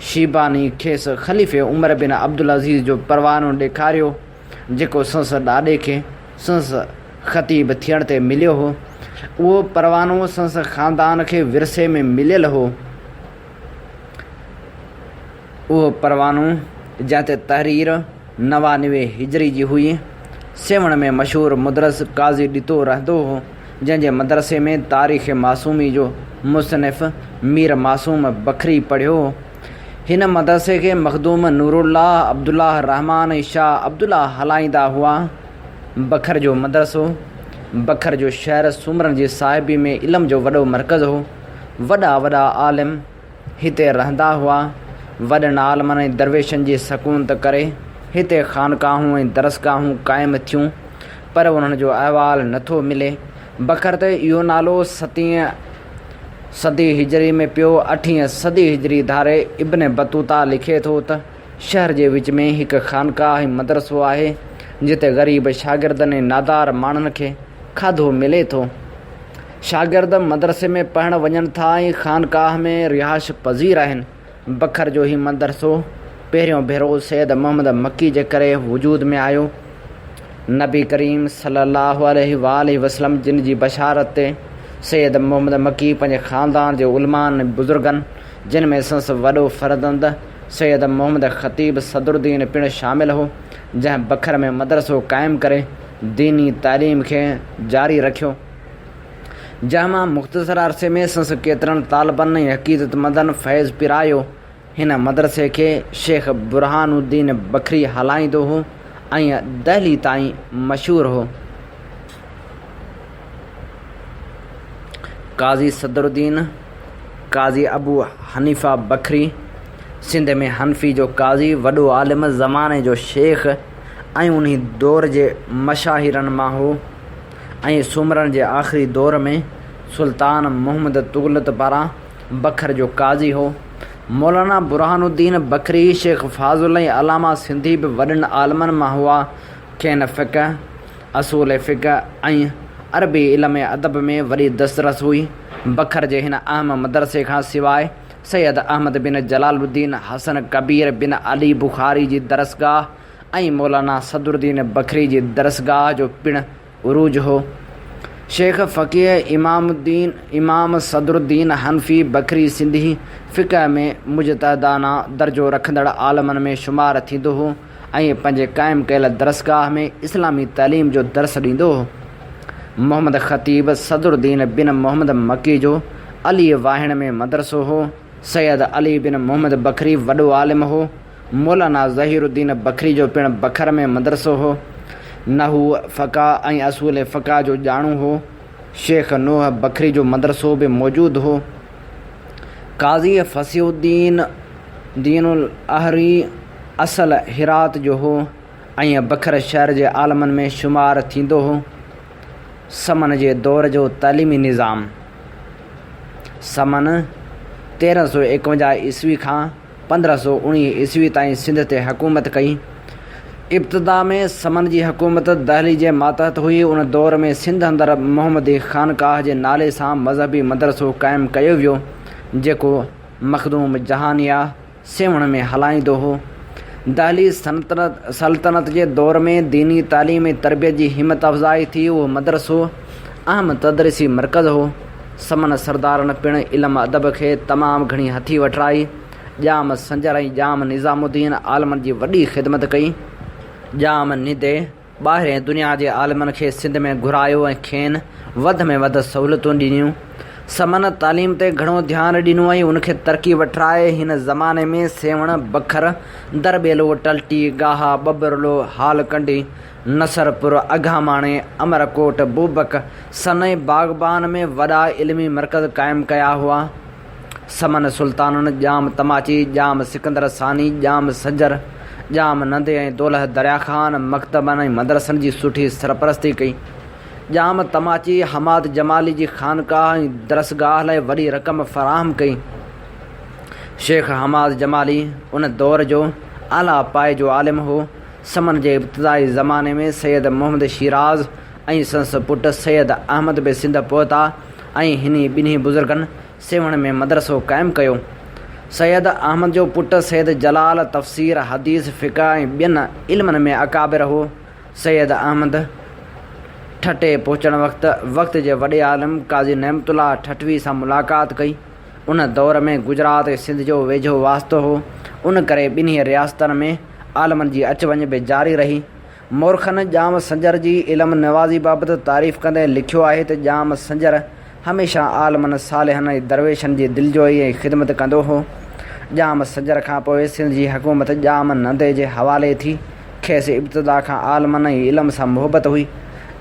شيباني کيس خليفي عمر بن عبدالعزيز جو پروانو ڏيکاريو، جيڪو سندس ڏاڏي کي سندس خطيب ٿيڻ تي مليو هو. اهو پروانو سندس خاندان کي ورثي ۾ مليل هو. اهو پروانو جنهن تي تحرير 99 هجري جي هئي، سيوهڻ ۾ مشهور مدرس قاضي ڏتو رهندو هو، جنهن جي مدرسي ۾ تاريخ معصومي جو مصنف مير معصوم بکري پڙهيو هو. هن مدرسي کي مخدوم نورالله، عبدالله الرحمان ۽ شاهه عبدالله هلائيندا هئا. بکر جو مدرسو، بکر جو شهر سومرن جي صاحبي ۾ علم جو وڏو مرڪز هو. وڏا وڏا عالم هتي رهندا هئا. وڏن عالمن ۽ درويشن جي سڪونت ڪري هتي خانقاهون ۽ درسگاهون قائم ٿيون، پر انهن جو احوال نٿو ملي. بکر تي اهو نالو ستين صدي هجري ۾ پيو. اٺين صدي هجري ڌاري ابن بطوطه لکي ٿو ته شهر جي وچ ۾ هڪ خانقاهه ۽ مدرسو آهي، جتي غريب شاگردن ۽ نادار ماڻهن کي کاڌو ملي ٿو. شاگرد مدرسي ۾ پڙهڻ وڃن ٿا ۽ خانقاهه ۾ رهائش پذير آهن. بکر جو هي مدرسو پهريون ڀيرو سيد محمد مڪي جي ڪري وجود ۾ آيو. نبي ڪريم صلي الله عليه واٰله وسلم جن جي بشارت تي سيد محمد مڪي پنهنجي خاندان جي علمائن ۽ بزرگن جن ۾ سندس وڏو فرزند سيد محمد خطيب صدرالدين پڻ شامل هو، جنهن بکر ۾ مدرسو قائم ڪري ديني تعليم کي جاري رکيو. جنهن مان مختصر عرصي ۾ سندس ڪيترن طالبن ۽ عقيدتمندن فيض پرايو. هن مدرسي کي شيخ برهان الدين بکري هلائيندو هو ۽ دهلي تائين مشهور هو. قاضي صدرالدين، قاضي ابو حنيفه بکري، سنڌ ۾ حنفي جو قاضي، وڏو عالم، زماني جو شيخ ۽ انهي دور جي مشاهيرن مان هو. ۽ سومرن جي آخري دور ۾ سلطان محمد تغلق پاران بکر جو قاضي هو. مولانا برهان الدين بکري، شيخ فاضل ۽ علامه سنڌي به وڏن عالمن مان هئا. کين فقه، اصول فقه ۽ عربي علم ادب ۾ وڏي دسترس هئي. بکر جي هن اهم مدرسي کان سواء سيد احمد بن جلال الدين حسن ڪبير بن علي بخاري جي درسگاهه ۽ مولانا صدرالدين بکري جي درسگاهه جو پڻ عروج هو. شيخ فقيه امام الدين امام صدرالدين حنفي بکري سنڌي فقه ۾ مجتهدانه درجو رکندڙ عالمن ۾ شمار ٿيندو هو ۽ پنهنجي قائم ڪيل درسگاهه ۾ اسلامي تعليم جو درس ڏيندو هو. محمد خطيب صدرالدين بن محمد مڪي جو علي واهڻ ۾ مدرسو هو. سيد علي بن محمد بکري وڏو عالم هو. مولانا ظهير الدين بکري جو پڻ بکر ۾ مدرسو هو. نحو، فقه ۽ اصول فقه جو ڄاڻو هو. شيخ نوح بکري جو مدرسو به موجود هو. قاضي فصيح الدين دين الاهري اصل هرات جو هو ۽ بکر شهر جي عالمن ۾ شمار ٿيندو هو. سمن جي دور جو تعليمي نظام، سمن 1351 عيسوي کان 1519 عيسوي تائين سنڌ تي حڪومت ڪئي. ابتدا ۾ سمن جي حڪومت دهلي جي ماتحت هئي. ان دور ۾ سنڌ اندر محمدي خانقاهه جي نالي سان مذهبي مدرسو قائم ڪيو ويو، جيڪو مخدوم جهانيا سيوهڻ ۾ هلائيندو هو. دهلي سلطنت جي دور ۾ ديني تعليم ۽ تربيت جي همت افزائي ٿي. اهو مدرسو اهم تدريسي مرڪز هو. سمن سردارن پڻ علم ادب کي تمام گهڻي هٿي وٺرائي. ڄام سنجر ۽ ڄام نظام الدين عالمن جي وڏي خدمت ڪئي. ڄام نندي ٻاهرين دنيا جي عالمن کي سنڌ ۾ گهرايو ۽ کين وڌ ۾ وڌ سهولتون ڏنيون. سمن تعليم تي گهڻو ڌيان ڏنو ۽ ان کي ترقي وٺرائي. هن زماني ۾ سيوهڻ، بکر، درٻيلو، ٽلٽي، گاها، ٻٻرلو، هال ڪنڊي، نصرپور، اگهاماڻي، امرڪوٽ، بوبڪ، سن ۽ باغبان ۾ وڏا علمي مرڪز قائم ڪيا هئا. سمن سلطانن ڄام تماچي، ڄام سڪندر ثاني، ڄام سنجر، ڄام نندي ۽ دولهه دريا خان مڪتبن ۽ مدرسن جي سٺي سرپرستي ڪئي. ڄام تماچي حماد جمالي جي خانقاهه ۽ درسگاهه لاء وڏي رقم فراهم ڪئي. شيخ حماد جمالي ان دور جو اعليٰ پائي جو عالم هو. سمن جي ابتدائي زماني ۾ سيد محمد شيراز ۽ سندس پٽ سيد احمد به سنڌ پهتا ۽ هني ٻنهي بزرگن سيوهڻ ۾ مدرسو قائم ڪيو. سيد احمد جو پٽ سيد جلال تفسير، حديث، فقه ۽ ٻين علمن ۾ اڪابر هو. سيد احمد ٺٽي پهچڻ وقت وقت جي وڏي عالم قاضي نعمت الله ٺٽوي سان ملاقات ڪئي. ان دور ۾ گجرات ۽ سنڌ جو ويجهو واسطو هو، ان ڪري ٻنهي رياستن ۾ عالمن جي اچ وڃ به جاري رهي. مورخن ڄام سنجر جي علم نوازي بابت تعريف ڪندي لکيو آهي ته ڄام سنجر هميشه عالمن، صالحن ۽ درويشن جي دلجوئي ۽ خدمت ڪندو هو. ڄام سنجر کان پوء سنڌ جي حڪومت ڄام نندي جي حوالي ٿي. کيس ابتدا کان عالمن ۽ علم سان محبت هئي.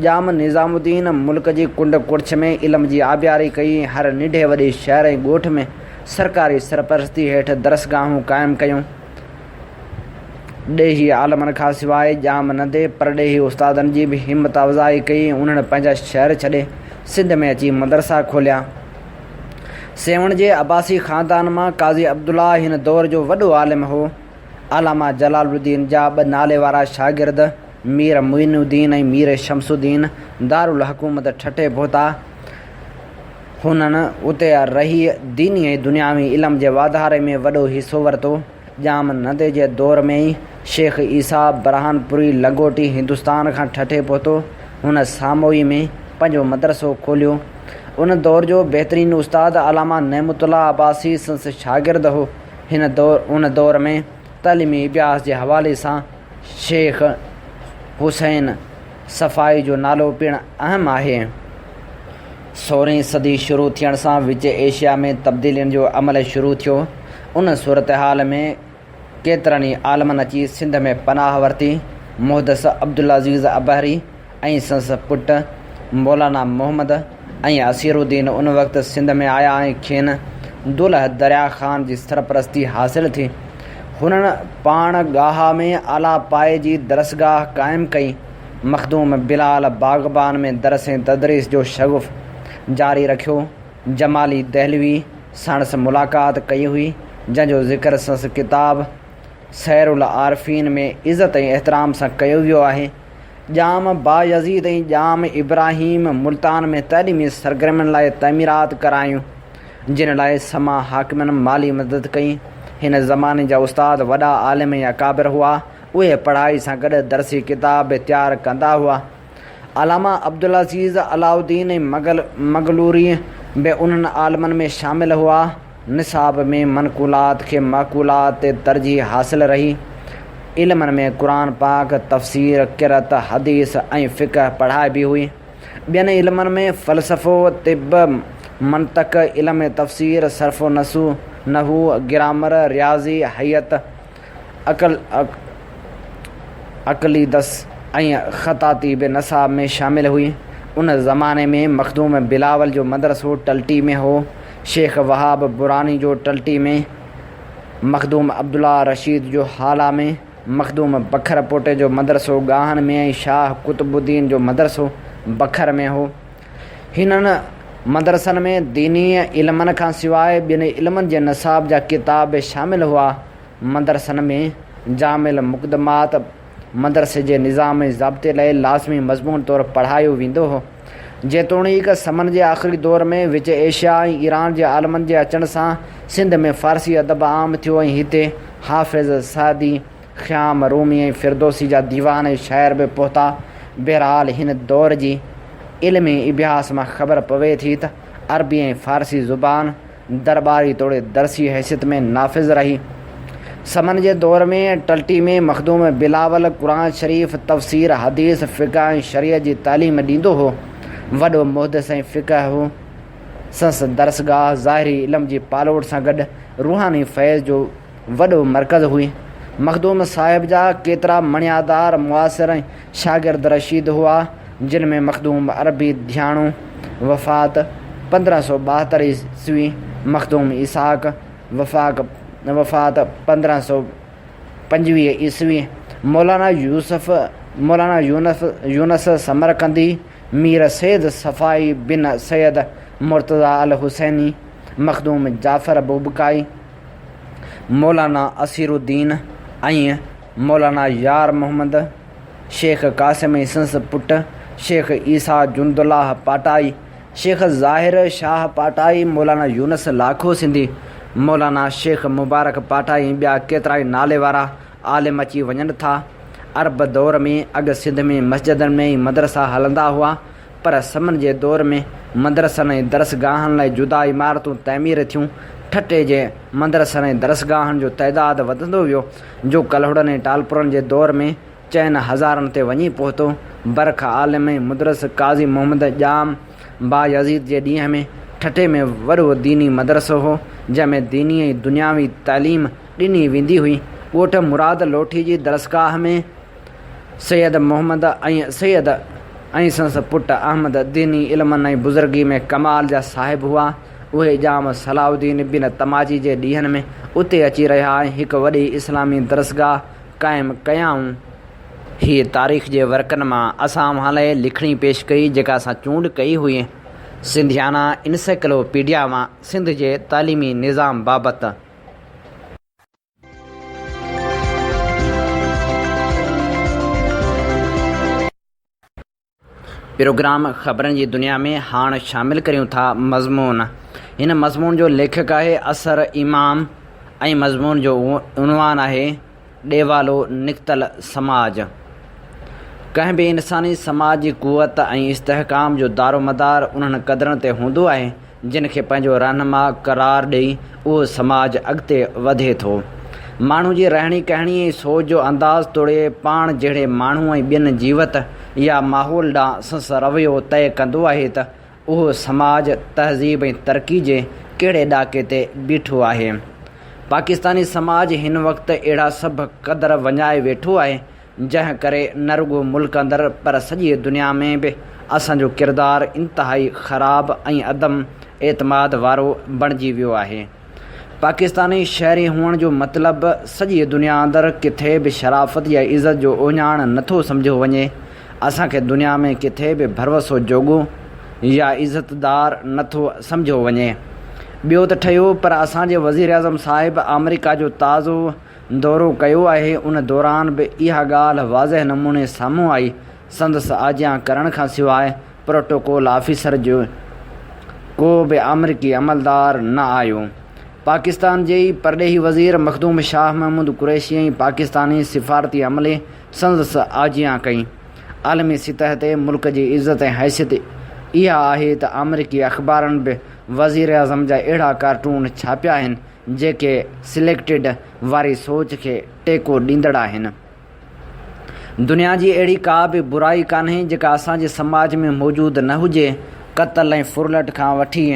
ڄام نظام الدين ملڪ جي ڪنڊ ڪڙڇ ۾ علم جي آبياري ڪئي ۽ هر ننڍي وڏي شهر ۽ ڳوٺ ۾ سرڪاري سرپرستي هيٺ درسگاهون قائم ڪيون. ڏيهي عالمن کان سواء ڄام نندي پرڏيهي استادن جي به همت افزائي ڪئي ۽ انهن پنهنجا شهر ڇڏي سنڌ ۾ اچي مدرسا کوليا. سيوهڻ جي عباسي خاندان مان قاضي عبدالله هن دور جو وڏو عالم هو. علامه جلال الدين جا ٻه نالي وارا شاگرد مير معين الدين ۽ مير شمس الدين دارالحڪومت ٺٽي پهتا. هنن اتي رهي ديني ۽ دنياوي علم جي واڌاري ۾ وڏو حصو ورتو. ڄام نندي جي دور ۾ ئي شيخ عيسيٰ برهانپوري لنگوٽي هندستان کان ٺٽي پهتو. هن ساموئي ۾ پنهنجو مدرسو کوليو. ان دور جو بهترين استاد علامه نعمت الله عباسي سندس شاگرد هو. هن دور ان دور ۾ تعليمي اڀياس جي حوالي سان شيخ حسين صفائي جو نالو پڻ اهم آهي. سورهين صدي شروع ٿيڻ سان وچ ايشيا ۾ تبديلين جو عمل شروع ٿيو. ان صورتحال ۾ ڪيترن ئي عالمن اچي سنڌ ۾ پناهه ورتي. محدث عبدالعزيز ابهري ۽ سندس پٽ مولانا محمد ۽ اسير الدين ان وقت سنڌ ۾ آيا ۽ کين دولهه دريا خان جي سرپرستي حاصل ٿي. هنن پاڻ ڳاها ۾ اعليٰ پائي جي درسگاهه قائم ڪئي. مخدوم بلال باغبان ۾ درس ۽ تدريس جو شغف جاري رکيو. جمالي دهلوي ساڻس ملاقات ڪئي هئي. جنهن جو ذڪر سندس ڪتاب سير العارفين ۾ عزت ۽ احترام سان ڪيو ويو آهي. ڄام بايزيد ۽ ڄام ابراهيم ملتان ۾ تعليمي سرگرمين لاء تعميرات ڪرايون، جن لاء سما حاڪمن مالي مدد ڪئي. هن زماني جا استاد وڏا عالم ۽ اڪابر هئا. اهي پڙهائي سان گڏ درسي ڪتاب به تيار ڪندا هئا. علامه عبدالعزيز علاؤالدين ۽ مغلوري به انهن عالمن ۾ شامل هئا. نصاب ۾ منقولات کي معقولات تي ترجيح حاصل رهي. علمن ۾ قرآن پاڪ، تفسير، قرأت، حديث ۽ فقه پڙهائبي هئي. ٻين علمن ۾ فلسفو، طب، منطق، علم تفسير، صرف و نحو، گرامر، رياضي، هيئت، اقليدس ۽ خطاطي به نصاب ۾ شامل هئي. ان زماني ۾ مخدوم بلاول جو مدرسو ٽلٽي ۾ هو. شيخ وهاب براني جو ٽلٽي ۾، مخدوم عبدالله رشيد جو هالا ۾، مخدوم بکر پوٽي جو مدرسو ڳاهن ۾ ۽ شاهه قطب الدين جو مدرسو بکر ۾ هو. هنن مدرسن ۾ ديني علمن کان سواء ٻين علمن جي نصاب جا ڪتاب به شامل هئا. مدرسن ۾ جامع المقدمات مدرسي جي نظام ۽ ضابطي لاء لازمي مضمون طور پڙهايو ويندو هو. جيتوڻيڪ سمن جي آخري دور ۾ وچ ايشيا ۽ ايران جي عالمن جي اچڻ سان سنڌ ۾ فارسي ادب عام ٿيو ۽ هتي حافظ، سعدي، خيام، رومي ۽ فردوسي جا ديوان ۽ شعر به پهتا. بهرحال هن دور جي علمي اڀياس مان خبر پوي ٿي ته عربي ۽ فارسي زبان درٻاري توڙي درسي حيثيت ۾ نافذ رهي. سمن جي دور ۾ ٽلٽي ۾ مخدوم بلاول قرآن شريف، تفسير، حديث، فقه ۽ شريعت جي تعليم ڏيندو هو. وڏو محدث ۽ فقيه هو. سندس درسگاهه ظاهري علم جي پالوٽ سان گڏ روحاني فيض جو وڏو مرڪز هئي. مخدوم صاحب جا ڪيترا مڻيادار معاصر ۽ شاگرد رشيد هئا، جن ۾ مخدوم عربي ڌياڻو، وفات، 1572 عيسوي، مخدوم اسحاق، وفاق، وفات، 1525 عيسوي، مولانا يوسف، مولانا يونس، يونس سمرقندي، مير سيد صفائي بن سيد مرتضيٰ الحسيني، مخدوم جعفر بوبڪائي، مولانا اسير الدين ۽ مولانا يار محمد، شيخ قاسم ۽ سندس پٽ شيخ عيسيٰ جندالله پاٽائي، شيخ ظاهر شاهه پاٽائي، مولانا يونس لاکو سنڌي، مولانا شيخ مبارڪ پاٽائي ۽ ٻيا ڪيترائي نالي وارا عالم اچي وڃن ٿا. عرب دور ۾ اڳ سنڌ ۾ مسجدن ۾ ئي مدرسا هلندا هئا، پر سمن جي دور ۾ مدرسن ۽ درسگاهن لاء جدا عمارتون تعمير ٿيون. ٺٽي جي مدرسن ۽ درسگاهن جو تعداد وڌندو ويو، جو ڪلهوڙن ۽ ٽالپرن جي دور ۾ چئن هزارن تي وڃي پهتو. برک عالم ۽ مدرس قاضي محمد ڄام بايزيد جي ڏينهن ۾ ٺٽي ۾ وڏو ديني مدرسو هو، جنهن ۾ ديني ۽ دنياوي تعليم ڏني ويندي هئي. ڳوٺ مراد لوٺي جي درسگاهه ۾. سيد محمد ۽ سيد ۽ سندس پٽ احمد ديني علمن ۽ بزرگي ۾ ڪمال جا صاحب هئا. اهي ڄام صلاح الدين بن تماچي جي ڏينهن ۾ اتي اچي رهيا ۽ هڪ وڏي اسلامي درسگاهه قائم ڪيائون. هيء تاريخ جي ورقن مان اسان اوهان لاء لکڻي پيش ڪئي، جيڪا اسان چونڊ ڪئي هئي سنڌيانا انسائيڪلوپيڊيا مان سنڌ جي تعليمي نظام بابت. پروگرام خبرن جي دنيا ۾ هاڻ شامل ڪريون ٿا مضمون. هن مضمون جو ليکڪ آهي اثر امام ۽ مضمون جو عنوان آهي ڏيوالو نڪتل سماج. ڪنهن به انساني سماج جي قوت ۽ استحڪام جو دارومدار انهن قدرن تي هوندو آهي جن کي پنهنجو رهنما قرار ڏئي اهو سماج اڳتي وڌي ٿو. ماڻهو جي رهڻي ڪهڻي ۽ سوچ جو انداز توڙي پاڻ جهڙي ماڻهو ۽ ٻين جيوت يا ماحول ڏانهن سندس رويو طئي ڪندو آهي ته اهو سماج تهذيب ۽ ترقي جي ڪهڙي ڏاڪي تي بيٺو آهي. پاڪستاني سماج هن وقت اهڙا سڀ قدر وڃائي ويٺو آهي جنهن ڪري نه رڳو ملڪ اندر پر سڄيء دنيا ۾ به اسان جو ڪردار انتهائي خراب ۽ عدم اعتماد وارو بڻجي ويو آهي. پاڪستاني شهري هئڻ جو مطلب سڄيء دنيا اندر ڪٿي به شرافت يا عزت جو اهڃاڻ نه ٿو سمجهيو وڃي. اسان کي دنيا ۾ ڪٿي به ڀروسو جوڳو يا عزتدار نه ٿو سمجهيو وڃي. ٻيو ته ٺهيو پر اسان جي وزيراعظم صاحب آمريڪا جو تازو دورو ڪيو آهي ان دوران به اها ڳالهه واضح نموني سامهون آئي سندس آجيان ڪرڻ کان سواء پروٽوڪول آفيسر جو ڪو به آمريڪي عملدار نه آيو. پاڪستان جي ئي پرڏيهي وزير مخدوم شاهه محمود قريشي ۽ پاڪستاني سفارتي عملي سندس آجيان ڪئي. عالمي سطح تي ملڪ جي عزت ۽ حيثيت اها آهي ته آمريڪي اخبارن به وزيراعظم جا اهڙا ڪارٽون ڇاپيا آهن جيڪي سليڪٽڊ واري سوچ کي ٽيڪو ڏيندڙ آهن. دنيا جي اهڙي ڪا به برائي ڪانهي جيڪا اسان جي سماج ۾ موجود نه هجي. قتل ۽ ڦرلٽ کان وٺي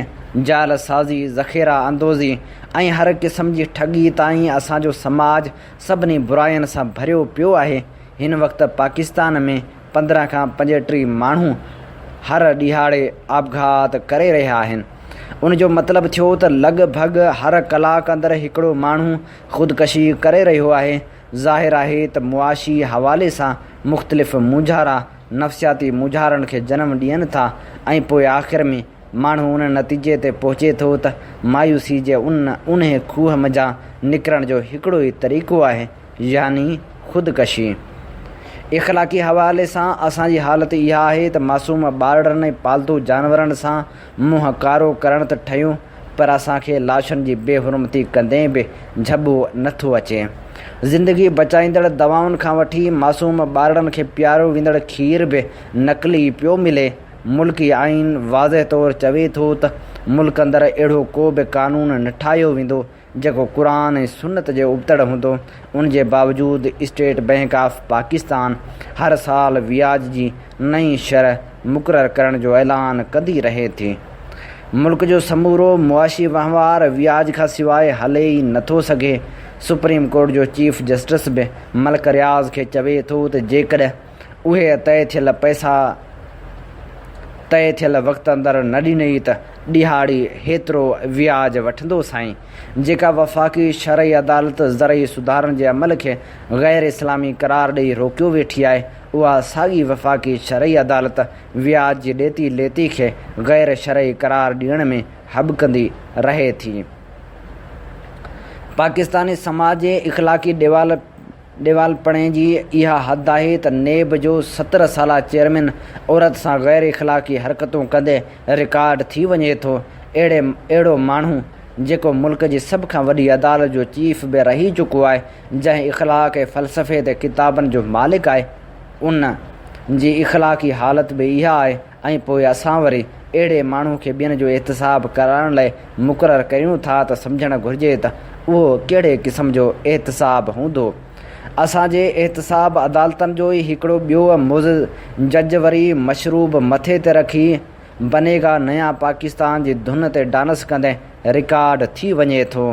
جعل سازي، ذخيره اندوزي ۽ هر قسم جي ٺڳي تائين اسان جو سماج سڀني براين سان ڀريو پيو آهي. هن وقت پاڪستان ۾ 15 کان 35 ماڻهو هر ڏهاڙي آپگهات ڪري رهيا آهن. ان جو مطلب ٿيو ته لڳ ڀڳ هر ڪلاڪ اندر هڪڙو ماڻهو خودڪشي ڪري رهيو آهي. ظاهر آهي ته معاشي حوالي سان مختلف مونجهارا نفسياتي مونجهارن کي جنم ڏين ٿا ۽ پوء آخر ۾ ماڻهو ان نتيجي تي پهچي ٿو ته مايوسي جي ان اونهي کوهه منجهان نڪرڻ جو هڪڙو ئي طريقو آهي يعني خودڪشي. اخلاقي حوالي سان اسان جي حالت اها آهي ته معصوم ٻارڙن ۽ پالتو جانورن سان منهن ڪارو ڪرڻ ته ٺهيو پر اسان کي لاشن جي بي حرمتي ڪندي به جهٻو نه ٿو اچي. زندگي بچائيندڙ دوائن کان وٺي معصوم ٻارڙن کي پياريو ويندڙ کير به نقلي پيو ملي. ملڪي آئين واضح طور چوي ٿو ته ملڪ اندر اهڙو ڪو به قانون نه ٺاهيو ويندو جيڪو قرآن ۽ سنت جي ابتڙ هوندو، ان جي باوجود اسٽيٽ بئنڪ آف پاڪستان هر سال وياج جي نئين شرح مقرر ڪرڻ جو اعلان ڪندي رهي ٿي. ملڪ جو سمورو معاشي وهنوار وياج کان سواء هلي ئي نٿو سگهي. سپريم ڪورٽ جو چيف جسٽس به ملڪ رياض کي چوي ٿو ته جيڪڏهن اهي طئي ٿيل پئسا طئي ٿيل وقت اندر نه ڏنئي ته ڏهاڙي هيترو وياج وٺندو سائين. جيڪا وفاقي شرعي عدالت زرعي سڌارن جي عمل کي غير اسلامي قرار ڏئي روڪيو ويٺي آهي، اها ساڳي وفاقي شرعي عدالت وياج جي ڏيتي ليتي کي غير شرعي قرار ڏيڻ ۾ هٻڪندي رهي ٿي. پاڪستاني سماج جي اخلاقي ڏيوال. ڏيوالپڻي جي اها حد آهي ته نيب جو 17 سالا چيئرمين عورت سان غير اخلاقي حرڪتون ڪندي رڪارڊ ٿي وڃي ٿو. اهڙي اهڙو ماڻهو جيڪو ملڪ جي سڀ کان وڏي عدالت جو چيف به رهي چڪو آهي، جنهن اخلاق ۽ فلسفي تي ڪتابن جو مالڪ آهي، ان جي اخلاقي حالت به اها آهي ۽ پوء اسان وري اهڙي ماڻهو کي ٻين جو احتساب ڪرائڻ لاء مقرر ڪريون ٿا ته سمجهڻ گهرجي ته اهو ڪهڙي قسم جو احتساب هوندو. اسان جي احتساب عدالتن جو ئي هڪڙو ٻيو معزز جج وري مشروب مٿي تي رکي بنيگا نيا پاڪستان جي ڌن تي ڊانس ڪندي رڪارڊ ٿي وڃي ٿو.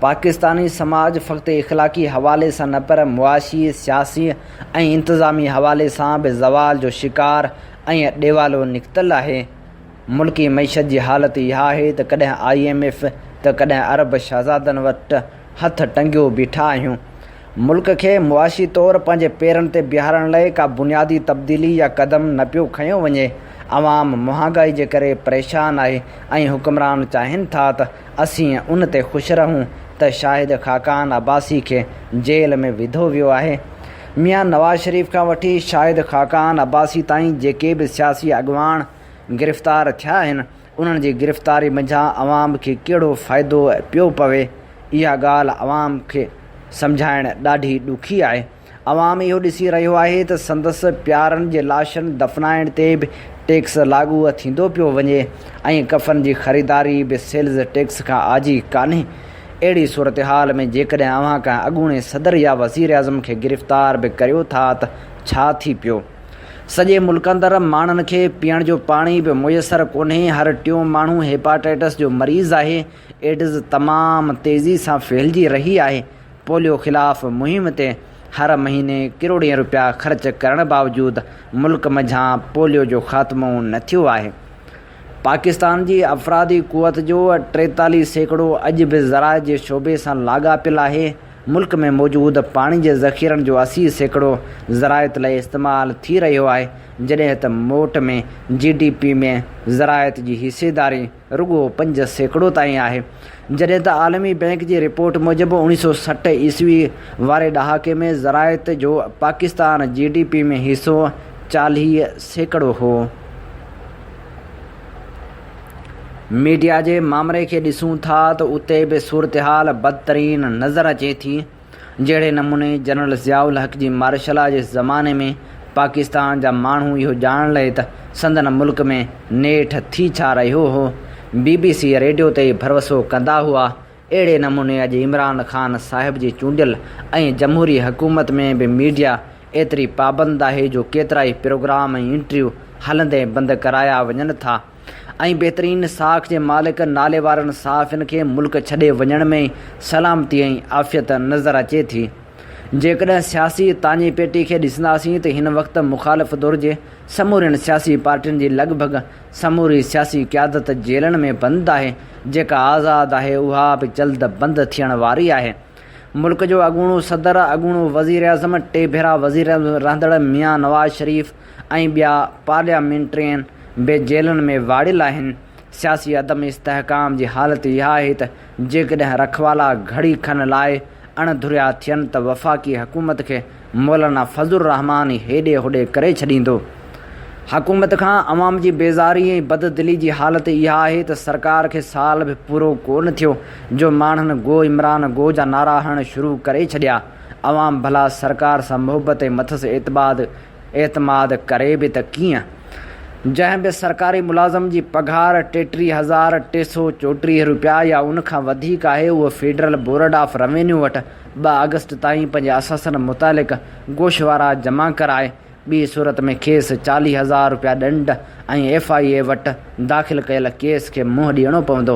پاڪستاني سماج فقط اخلاقي حوالي سان نه پر معاشي، سياسي ۽ انتظامي حوالي سان به زوال جو شڪار ۽ ڏيوالو نڪتل آهي. ملڪي معيشت جي حالت اها آهي ته ڪڏهن I M F ته ڪڏهن عرب شهزادن وٽ هٿ ٽنگيو بيٺا آهيون. ملڪ کي معاشي طور پنهنجي پيرن تي بيهارڻ لئه ڪا بنيادي تبديلي يا قدم نه پيو کنيو وڃي. عوام مهانگائي جي ڪري پريشان آهي ۽ حڪمران چاهين ٿا ته اسين ان تي خوش رهون ته شاهد خاقان عباسي کي جيل ۾ وڌو ويو آهي. ميان نواز شريف کان وٺي شاهد خاقان عباسي تائين جيڪي به سياسي اڳواڻ گرفتار ٿيا آهن، انهن جي گرفتاري منجهان عوام کي ڪهڙو فائدو پيو پوي، اها ڳالهه عوام کي سمجهائڻ ڏاڍي ڏکي آهي. عوام اهو ڏسي رهيو آهي ته سندس پيارن جي لاشن دفنائڻ تي به ٽيڪس لاڳو ٿيندو پيو وڃي ۽ ڪفن جي خريداري به سيلز ٽيڪس کان آجي ڪانهي. اهڙي صورتحال ۾ جيڪڏهن اوهان ڪنهن اڳوڻي صدر يا وزيراعظم کي گرفتار به ڪريو ٿا ته ڇا ٿي پيو؟ سڄي ملڪ اندر ماڻهن کي پيئڻ جو پاڻي به ميسر ڪونهي، هر ٽيون ماڻهو هيپاٽائٽس جو مريض آهي، ايڊز تمام تيزي سان ڦهلجي رهي آهي، پوليو خلاف مهم تي هر مهيني ڪروڙين رپيا خرچ ڪرڻ باوجود ملڪ منجهان پوليو جو خاتمو نه ٿيو آهي. پاڪستان جي افرادي قوت جو 43% اڄ به زراعت جي شعبي سان لاڳاپيل آهي. ملڪ ۾ موجود پاڻي جي ذخيرن جو 80% زراعت لاء استعمال ٿي رهيو آهي، جڏهن ته موٽ ۾ جي ڊي پي ۾ زراعت جي حصيداري رڳو 5% تائين آهي. جڏهن ته عالمي بئنڪ جي رپورٽ موجب 1960 عيسوي واري ڏهاڪي ۾ زراعت جو پاڪستان جي ڊي پي ۾ حصو 40% هو. ميڊيا جي مامري کي ڏسون ٿا ته اتي به صورتحال بدترين نظر اچي ٿي. جهڙي نموني جنرل ضياء الحق جي مارشلا جي زماني ۾ پاڪستان جا ماڻهو اهو ڄاڻڻ لئي ته سندن ملڪ ۾ نيٺ ٿي ڇا رهيو هو، بي بي سي ريڊيو تي ئي ڀروسو ڪندا هئا. اهڙي نموني اڄ عمران خان صاحب جي چونڊيل ۽ جمهوري حڪومت ۾ به ميڊيا ايتري پابند آهي جو ڪيترائي پروگرام ۽ انٽريو هلندي بند ڪرايا وڃن ٿا ۽ بهترين ساک جي مالڪ ناليوارن صحافين کي ملڪ ڇڏي وڃڻ ۾ ئي سلامتي ۽ عافيت نظر اچي ٿي. جيڪڏهن سياسي تاڃي پيٽي کي ڏسنداسين ته هن وقت مخالف ڌر جي سمورين سياسي پارٽين جي لڳ ڀڳ سموري سياسي قيادت جيلن ۾ بند آهي، جيڪا آزاد آهي اها به جلد بند ٿيڻ واري آهي. ملڪ جو اڳوڻو صدر، اڳوڻو وزيراعظم، ٽي ڀيرا وزيراعظم رهندڙ ميان نواز شريف ۽ ٻيا پارليامينٽرين به جيلن ۾ واڙيل آهن. سياسي عدم استحڪام جي حالت اها آهي ته جيڪڏهن رکوالا گهڙي کن لاء اڻ ڌريا ٿين ته وفاقي حڪومت کي مولانا فضل الرحمان ئي هيڏي هوڏي ڪري ڇڏيندو. حڪومت کان عوام جي بيزاري ۽ بد دلي جي حالت اها آهي ته سرڪار کي سال به پورو ڪو نه ٿيو جو ماڻهن گو عمران گو جا نعرا هڻڻ شروع ڪري ڇڏيا. عوام ڀلا سرڪار سان محبت ۽ مٿس اعتباد اعتماد ڪري به ته ڪيئن؟ جنهن به سرڪاري ملازم جي پگهار 33,334 رپيا يا ان کان وڌيڪ آهي اهو فيڊرل بورڊ آف روينيو وٽ 2 آگسٽ تائين پنهنجي اثاثن متعلق گوشوارا جمع ڪرائي ٻي صورت ۾ کيس 40,000 رپيا ڏنڊ ۽ ايف I اي وٽ داخل ڪيل ڪيس کي منهن ڏيڻو پوندو.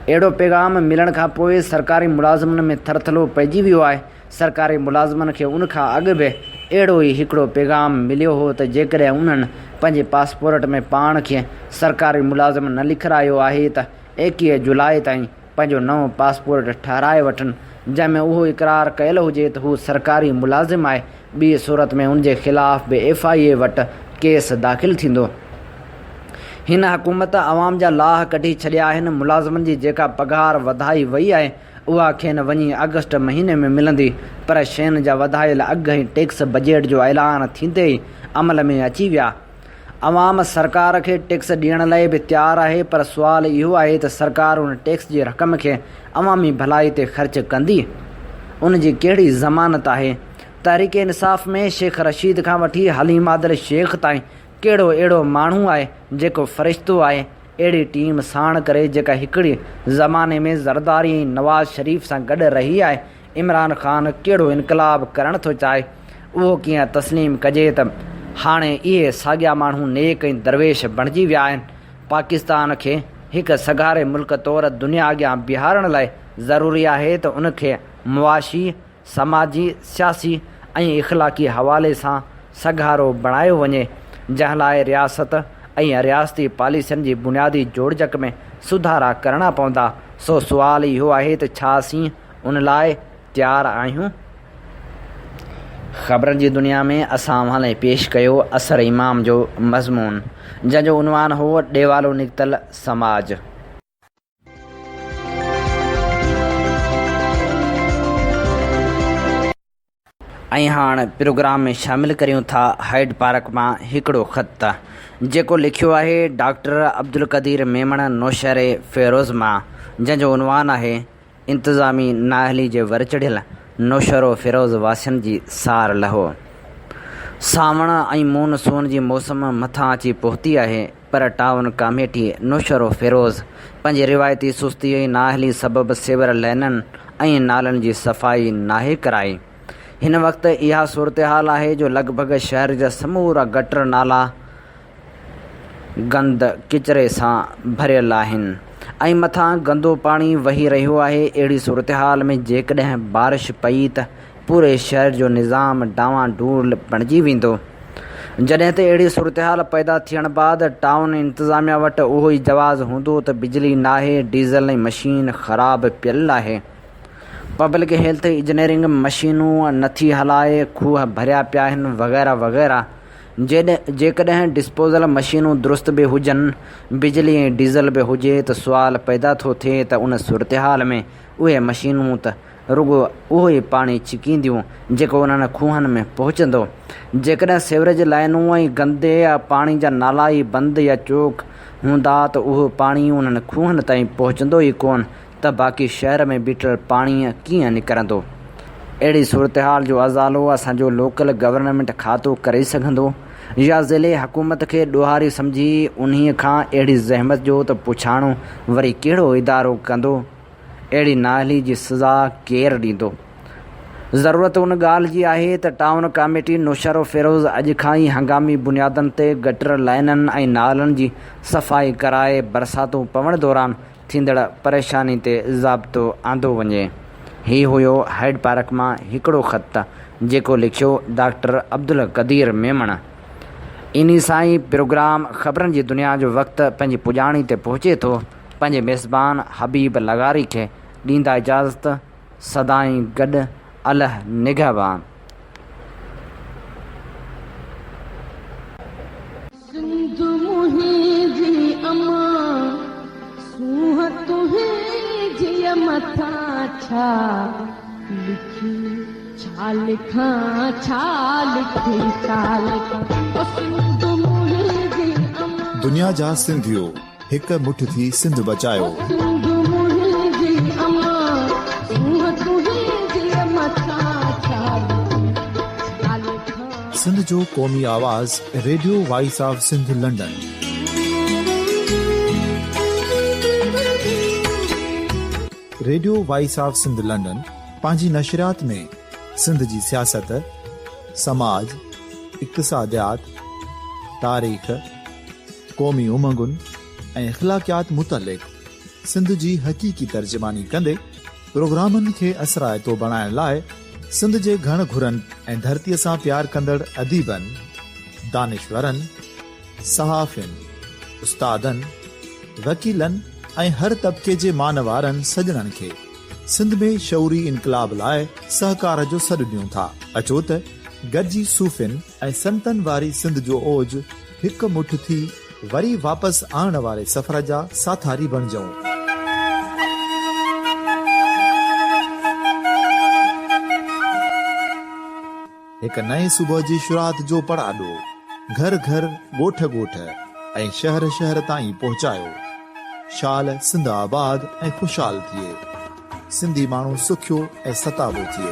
اهڙو پيغام ملڻ کانپوء سرڪاري ملازمن ۾ ٿرٿلو پئجي ويو آهي. سرڪاري ملازمن کي ان کان اڳ به اهڙو ئي هڪڙو پيغام مليو هو ته جيڪڏهن انهن پنهنجي پاسپورٽ ۾ پاڻ کي سرڪاري ملازم نه لکرايو آهي ته 21 جولاء تائين پنهنجو نئون پاسپورٽ ٺهرائي وٺن جنهن ۾ اهو اقرار ڪيل هجي ته هو سرڪاري ملازم آهي ٻي صورت ۾ ان جي خلاف به ايف I اي وٽ ڪيس داخل ٿيندو. هن حڪومت عوام جا لاهه ڪڍي ڇڏيا آهن ملازمن جي جيڪا پگهار وڌائي وئي آهي اها کين وڃي آگسٽ مهيني ۾ ملندي پر شين جا وڌايل اگهه ۽ ٽيڪس بجيٽ جو اعلان ٿيندي ئي عمل ۾ اچي ويا. عوام سرڪار کي ٽيڪس ڏيڻ لاء به تيار آهي پر سوال اهو آهي ته سرڪار ان ٽيڪس جي رقم کي عوامي ڀلائي تي خرچ ڪندي؟ ان جي ڪهڙي ضمانت آهي؟ تحريڪ انصاف ۾ شيخ رشيد کان وٺي حليم عادل شيخ تائين ڪهڙو اهڙو ماڻهو آهي جيڪو فرشتو آهي؟ اهڙي ٽيم ساڻ ڪري جيڪا هڪڙي زماني ۾ زرداري ۽ نواز شريف سان گڏ رهي آهي، عمران خان ڪهڙو انقلاب ڪرڻ ٿو چاهي؟ اهو ڪيئن تسليم ڪجي ته هاڻي اهي ساڳيا ماڻهو نيڪ ۽ درويش بڻجي ويا آهن؟ پاڪستان کي هڪ سگهاري ملڪ طور دنيا اڳيان بيهارڻ لاء ضروري آهي ته ان کي معاشي، سماجي، سياسي ۽ اخلاقي حوالي سان سگهارو بڻايو وڃي، جنهن لاء رياست ۽ رياستي پاليسين جي بنيادي جوڙجڪ ۾ سڌارا ڪرڻا پوندا. سو سوال اهو آهي ته ڇا اسين ان لاء تيار آهيون؟ خبرن جي دنيا ۾ اسان اوهان لاء پيش ڪيو اثر امام جو مضمون، جنهن جو عنوان هو ڏيوالو نڪتل سماج. ۽ هاڻ پروگرام ۾ شامل ڪريون ٿا هائيڊ پارڪ مان هڪڙو خط جيڪو لکيو آهي ڊاڪٽر عبدالقدير ميمڻ نوشهري فيروز مان جنهن جو عنوان آهي انتظامي نااهلي جي ور چڙهيل نوشهرو فيروز واسين جي سار لهو. سانوڻ ۽ مون سون جي موسم مٿان اچي پهتي آهي. پر ٽائون ڪاميٽي نوشهروفيروز پنهنجي روايتي سستي ۽ نااهلي سبب سيور لائنن ۽ نالن جي صفائي ناهي ڪرائي. هن وقت اها صورتحال آهي جو لڳ ڀڳ شهر جا سمورا گٽر نالا گند ڪچري سان ڀريل آهن ۽ مٿان گندو پاڻي وهي رهيو آهي اهڙي صورتحال ۾ جيڪڏهن بارش پئي ته پوري شهر جو نظام ڊانوان ڊول بڻجي ويندو. جڏهن ته اهڙي صورتحال پيدا ٿيڻ بعد ٽائون انتظاميا وٽ اهو ئي جواز هوندو ته بجلي ناهي، ڊيزل ۽ مشين خراب پيل آهي. پبلڪ هيلٿ انجنيئرنگ مشينون نٿي هلائي، کوهه ڀريا پيا آهن وغيره وغيره. جيڪڏهن ڊسپوزل مشينون درست به هجن، بجلي ۽ ڊيزل به هجي ته سوال پيدا ٿو ٿئي ته ان صورتحال ۾ اهي مشينون ته رڳو اهو ئي پاڻي ڇڪينديون جيڪو انهن کوهن ۾ پهچندو. جيڪڏهن سيوريج لائينون ۽ گندي پاڻي جا نالا ئي بند يا چوڪ هوندا ته اهو پاڻي انهن کوهن تائين پهچندو ئي ڪونه ته باقي شهر ۾ بيٺل پاڻي ڪيئن نڪرندو؟ اهڙي صورتحال جو ازالو اسان جو لوڪل گورنمينٽ کاتو ڪري سگهندو يا ضلعي حڪومت کي ڏوهاري سمجهي انهيء کان اهڙي زحمت جو ته پڇاڻو وري ڪهڙو ادارو ڪندو؟ اهڙي نااهلي جي سزا ڪير ڏيندو؟ ضرورت ان ڳالهه جي آهي ته ٽائون ڪاميٽي نوشهروفيروز اڄ کان ئي هنگامي بنيادن تي گٽر لائينن ۽ نالن جي صفائي ڪرائي برساتون پوڻ دوران ٿيندڙ پريشاني تي ضابطو آندو وڃي. هي هيو هائيڊ پارڪ مان هڪڙو خط جيڪو لکيو ڊاڪٽر عبدالقدير ميمڻ. انهي سان ئي پروگرام خبرن جي دنيا جو وقت پنهنجي پڄاڻي تي پهچي ٿو. پنهنجي ميزبان حبيب لغاري کي ڏيندا اجازت سدائين گڏ الھ نگهبان.
سنڌ منهنجي امان سونهن تنهنجي مٿان ڇا لکي ڇا لکان ڇا لکي ڇا لکان او سنڌ منهنجي امان.
دنيا جا سنڌيو هڪ مٺ ٿي سنڌ بچايو.
او سنڌ منهنجي امان سونهن تنهنجي مٿان ڇا لکي ڇا لکان.
سنڌ جو قومي آواز radio voice of Sindh London. Radio voice of Sindh London پنهنجي نشريات ۾ سنڌ جي سياست، سماج، اقتصاديات، تاريخ، قومي امنگن ۽ اخلاقيات متعلق سنڌ جي حقيقي ترجماني ڪندي پروگرامن کي اثرائتو بڻائڻ لاء سنڌ جي گهڻ گهرن ۽ ڌرتيء سان پيار ڪندڙ اديبن، دانشورن، صحافين، استادن، وڪيلن ۽ هر طبقي جي مان وارن سڄڻن کي سنڌ ۾ شعوري انقلاب لاء سهڪار جو سڏ ڏيون ٿا. اچو ته گڏجي صوفين ۽ سنتن واري سنڌ جو اوج هڪ مٺ ٿي وري واپس آڻڻ واري سفر جا ساٿاري بڻجون. هڪ نئين صبح جي شروعات جو پڙاڏو گهر گهر، ڳوٺ ڳوٺ ۽ شهر شهر تائين پهچايو. شال سنڌ آباد ۽ خوشحال ٿئي. سنڌي ماڻهو سکيو ۽ ستابو ٿئي.